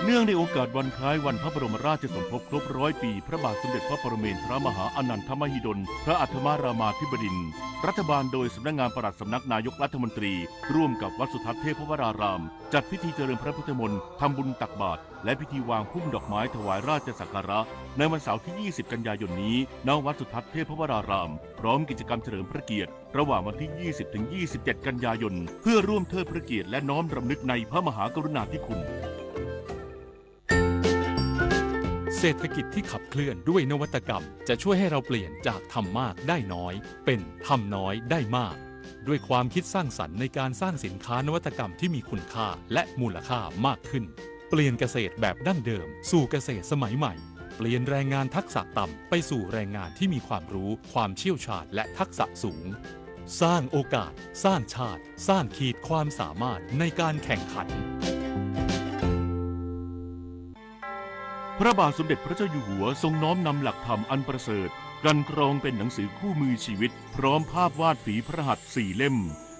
เนื่องในโอกาสวันคล้ายวันพระบรมราชสมภพครบร้อยปีพระบาทสมเด็จพระปรเมนทรมหาอานันทมหิดล พระอัฏฐมรามาธิบดินทร์ รัฐบาลโดยสำนักงานปลัดสำนักนายกรัฐมนตรี ร่วมกับวัดสุทัศน์เทพวราราม จัดพิธีเจริญพระพุทธมนต์ ทำบุญตักบาตร และพิธีวางพุ่มดอกไม้ถวายราชสักการะ ในวันเสาร์ที่ ยี่สิบ กันยายนนี้ ณ วัดสุทัศน์เทพวราราม พร้อมกิจกรรมเฉลิมพระเกียรติ ระหว่างวันที่ ยี่สิบ ถึง ยี่สิบเจ็ด กันยายน เพื่อร่วมเทิดพระเกียรติและน้อมรำลึกในพระมหากรุณาธิคุณ เศรษฐกิจที่ขับเคลื่อนด้วยนวัตกรรมจะช่วยให้เราเปลี่ยนจากทำมากได้น้อยเป็นทำน้อยได้มาก ด้วยความคิดสร้างสรรค์ในการสร้างสินค้านวัตกรรมที่มีคุณค่าและมูลค่ามากขึ้น เปลี่ยนเกษตรแบบดั้งเดิมสู่เกษตรสมัยใหม่ เปลี่ยนแรงงานทักษะต่ำไปสู่แรงงานที่มีความรู้ ความเชี่ยวชาญ และทักษะสูง สร้างโอกาส สร้างชาติ สร้างขีดความสามารถในการแข่งขัน พระบาทสมเด็จพระเจ้าอยู่หัวทรงน้อมนำหลักธรรมอันประเสริฐ กลั่นกรองเป็นหนังสือคู่มือชีวิต พร้อมภาพวาดฝีพระหัตถ์สี่เล่ม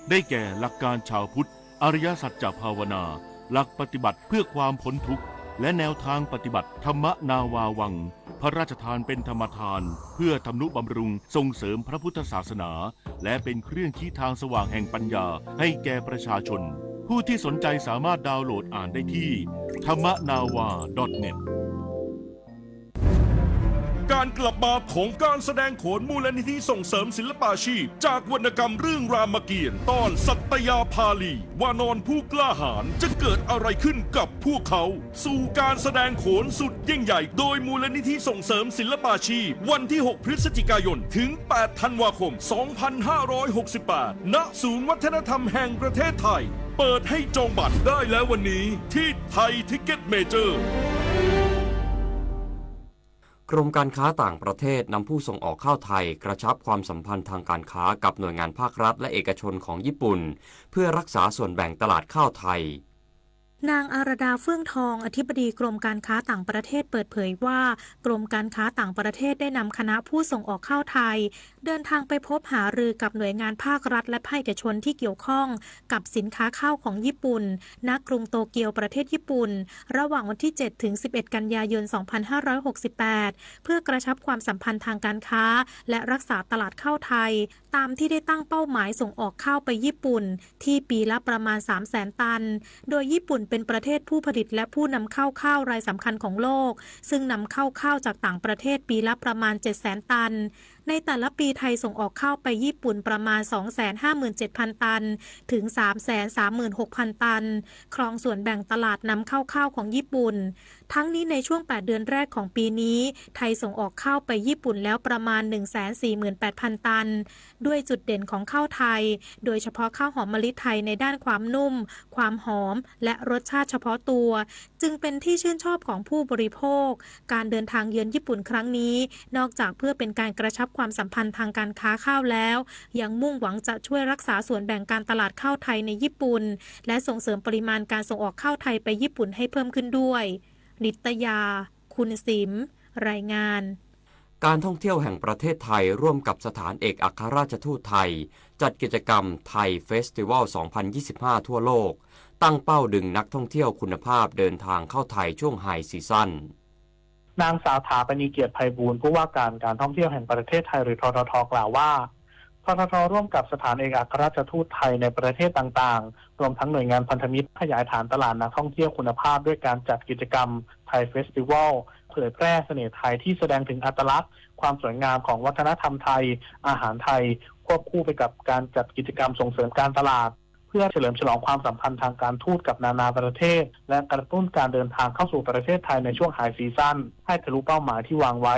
ได้แก่หลักการชาวพุทธ อริยสัจจะภาวนา หลักปฏิบัติเพื่อความพ้นทุกข์ และแนวทางปฏิบัติธรรมนาวาวัง พระราชทานเป็นธรรมทาน เพื่อทำนุบำรุงส่งเสริมพระพุทธศาสนา และเป็นเครื่องชี้ทางสว่างแห่งปัญญาให้แก่ประชาชน ผู้ที่สนใจสามารถดาวน์โหลดอ่านได้ที่ ธรรมนาวา ดอทเน็ต การกลับมาของการแสดงโขนมูลนิธิส่งเสริมศิลปาชีพ จากวรรณกรรมเรื่องรามเกียรติ์ ตอนสัตยาภาลี วานรผู้กล้าหาญ จะเกิดอะไรขึ้นกับพวกเขา สู่การแสดงโขนสุดยิ่งใหญ่ โดยมูลนิธิส่งเสริมศิลปาชีพ วันที่ หก พฤศจิกายน ถึง แปด ธันวาคม สองพันห้าร้อยหกสิบแปด ณ ศูนย์วัฒนธรรมแห่งประเทศไทย เปิดให้จองบัตรได้แล้ววันนี้ที่ไทยทิกเก็ตเมเจอร์ กรมการค้าต่างประเทศนำผู้ส่งออกข้าวไทยกระชับความสัมพันธ์ทางการค้ากับหน่วยงานภาครัฐและเอกชนของญี่ปุ่น เพื่อรักษาส่วนแบ่งตลาดข้าวไทย นางอารดา เฟื่องทอง อธิบดีกรมการค้าต่างประเทศเปิดเผยว่า กรมการค้าต่างประเทศได้นำคณะผู้ส่งออกข้าวไทย เดินทางไปพบหารือกับหน่วยงานภาครัฐและภาคเอกชนที่เกี่ยวข้องกับสินค้าข้าวของญี่ปุ่น ณ กรุงโตเกียวประเทศญี่ปุ่น ระหว่างวันที่ เจ็ด ถึง สิบเอ็ด กันยายน สองพันห้าร้อยหกสิบแปด เพื่อกระชับความสัมพันธ์ทางการค้า และรักษาตลาดข้าวไทย ตามที่ได้ตั้งเป้าหมายส่งออกข้าวไปญี่ปุ่น ที่ปีละประมาณ สามแสน ตัน โดยญี่ปุ่นเป็นประเทศผู้ผลิตและผู้นำเข้าข้าวรายสำคัญของโลก ซึ่งนำเข้าข้าวจากต่างประเทศปีละประมาณ เจ็ดแสน ตัน ในแต่ละปีไทยส่งออกข้าวไปญี่ปุ่นประมาณ สองแสนห้าหมื่นเจ็ดพัน ตัน ถึง สามแสนสามหมื่นหกพัน ตัน ครองส่วนแบ่งตลาดนำเข้าข้าวของญี่ปุ่น ทั้งนี้ในช่วง แปด เดือนแรกของปีนี้ ไทยส่งออกข้าวไปญี่ปุ่นแล้วประมาณ หนึ่งแสนสี่หมื่นแปดพัน ตัน ด้วยจุดเด่นของข้าวไทย โดยเฉพาะข้าวหอมมะลิไทยในด้านความนุ่ม ความหอม และรสชาติเฉพาะตัว จึงเป็นที่ชื่นชอบของผู้บริโภค การเดินทางเยือนญี่ปุ่นครั้งนี้ นอกจากเพื่อเป็นการกระชับความสัมพันธ์ทางการค้าข้าวแล้ว ยังมุ่งหวังจะช่วยรักษาส่วนแบ่งการตลาดข้าวไทยในญี่ปุ่น และส่งเสริมปริมาณการส่งออกข้าวไทยไปญี่ปุ่นให้เพิ่มขึ้นด้วย นิตยา คุณสิม รายงาน การท่องเที่ยวแห่งประเทศไทยร่วมกับสถานเอกอัครราชทูตไทย จัดกิจกรรมไทยเฟสติวัล สองพันยี่สิบห้า ทั่วโลก ตั้งเป้าดึงนักท่องเที่ยวคุณภาพเดินทางเข้าไทยช่วงไฮซีซั่น นางสาว ถาปณี เกียรติไพบูลย์ ผู้ว่าการการท่องเที่ยวแห่งประเทศไทย หรือ ททท กล่าวว่า ททท ร่วมกับสถานเอกอัครราชทูตไทยในประเทศต่างๆ รวมทั้งหน่วยงานพันธมิตร ขยายฐานตลาดนักท่องเที่ยวคุณภาพด้วยการจัดกิจกรรม ไทยเฟสติวัล เผยแพร่เสน่ห์ไทยที่แสดงถึงอัตลักษณ์ ความสวยงามของวัฒนธรรมไทย อาหารไทย ควบคู่ไปกับการจัดกิจกรรมส่งเสริมการตลาด เพื่อเฉลิมฉลองความสัมพันธ์ทางการทูตกับนานาประเทศ และกระตุ้นการเดินทางเข้าสู่ประเทศไทยในช่วงไฮซีซั่น ให้ทะลุเป้าหมายที่วางไว้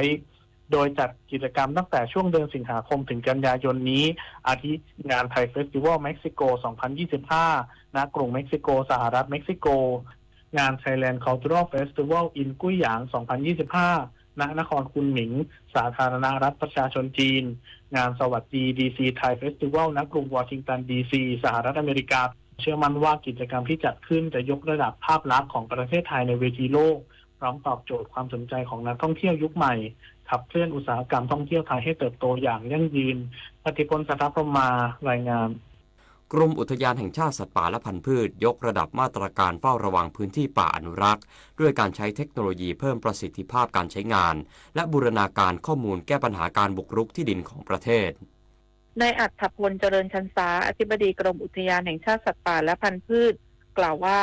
โดยจัดกิจกรรมตั้งแต่ช่วงเดือนสิงหาคมถึงกันยายนนี้ อาทิ งานไทยเฟสติวัลเม็กซิโก สองพันยี่สิบห้า ณ กรุงเม็กซิโก สหรัฐเม็กซิโก งาน Thailand Cultural Festival in กุ้ยหยาง สองพันยี่สิบห้า ณ นครคุนหมิง สาธารณรัฐประชาชนจีน งานสวัสดี ดีซี Thai Festival ณ กรุงวอชิงตัน ดีซี สหรัฐอเมริกา เชื่อมั่นว่ากิจกรรมที่จัดขึ้นจะยกระดับภาพลักษณ์ของประเทศไทยในเวทีโลก พร้อมตอบโจทย์ความสนใจของนักท่องเที่ยวยุคใหม่ ขับเคลื่อนอุตสาหกรรมท่องเที่ยวไทยให้เติบโตอย่างยั่งยืน พัทธิพล สัทธพรหมา รายงาน กรมอุทยานแห่งชาติสัตว์ป่าและพันธุ์พืชยกระดับมาตรการเฝ้าระวังพื้นที่ป่าอนุรักษ์ ด้วยการใช้เทคโนโลยีเพิ่มประสิทธิภาพการใช้งาน และบูรณาการข้อมูลแก้ปัญหาการบุกรุกที่ดินของประเทศ นายอัฏฐพล เจริญชันสา อธิบดีกรมอุทยานแห่งชาติสัตว์ป่าและพันธุ์พืช กล่าวว่า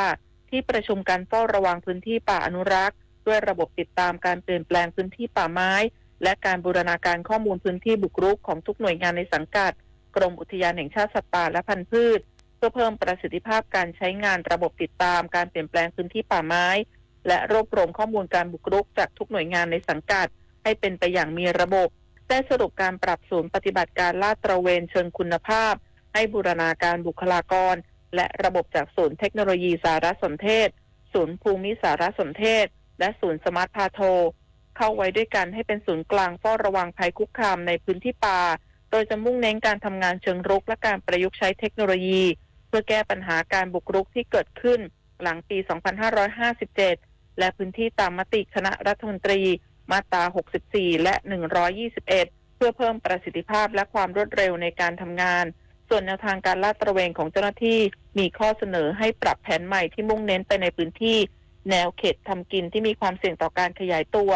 ที่ประชุมการเฝ้าระวังพื้นที่ป่าอนุรักษ์ ด้วยระบบติดตามการเปลี่ยนแปลงพื้นที่ป่าไม้ และการบูรณาการข้อมูลพื้นที่บุกรุกของทุกหน่วยงานในสังกัดกรมอุทยานแห่งชาติสัตว์ป่าและพันธุ์พืช เพื่อเพิ่มประสิทธิภาพการใช้งานระบบติดตามการเปลี่ยนแปลงพื้นที่ป่าไม้ และรวบรวมข้อมูลการบุกรุกจากทุกหน่วยงานในสังกัดให้เป็นไปอย่างมีระบบ ได้สรุปการปรับศูนย์ปฏิบัติการลาดตระเวนเชิงคุณภาพ ให้บูรณาการบุคลากร และระบบจากศูนย์เทคโนโลยีสารสนเทศ ศูนย์ภูมิสารสนเทศ และศูนย์สมาร์ทพาโทร เข้าไว้ด้วยกันให้เป็นศูนย์กลางเฝ้าระวังภัยคุกคามในพื้นที่ป่า โดยจะมุ่งเน้นการทำงานเชิงรุกและการประยุกต์ใช้เทคโนโลยี เพื่อแก้ปัญหาการบุกรุกที่เกิดขึ้นหลังปี สองพันห้าร้อยห้าสิบเจ็ด และพื้นที่ตามมติคณะรัฐมนตรีมาตรา หกสิบสี่ และ หนึ่งร้อยยี่สิบเอ็ด เพื่อเพิ่มประสิทธิภาพและความรวดเร็วในการทำงาน ส่วนแนวทางการลาดตระเวนของเจ้าหน้าที่ มีข้อเสนอให้ปรับแผนใหม่ที่มุ่งเน้นไปในพื้นที่แนวเขตทำกินที่มีความเสี่ยงต่อการขยายตัว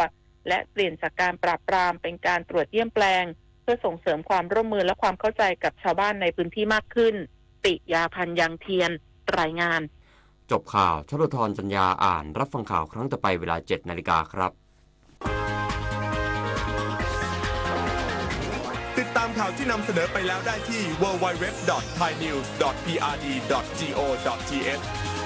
และเปลี่ยนจากการปราบปรามเป็นการตรวจเยี่ยมแปลง เพื่อส่งเสริมความร่วมมือและความเข้าใจกับชาวบ้านในพื้นที่มากขึ้น ปิยาพันธ์ ยังเทียน รายงาน จบข่าว ทศธร จันยา อ่าน รับฟังข่าวครั้งต่อไปเวลา เจ็ดนาฬิกาครับ ติดตามข่าวที่นำเสนอไปแล้วได้ที่ www.thainews.prd.go.th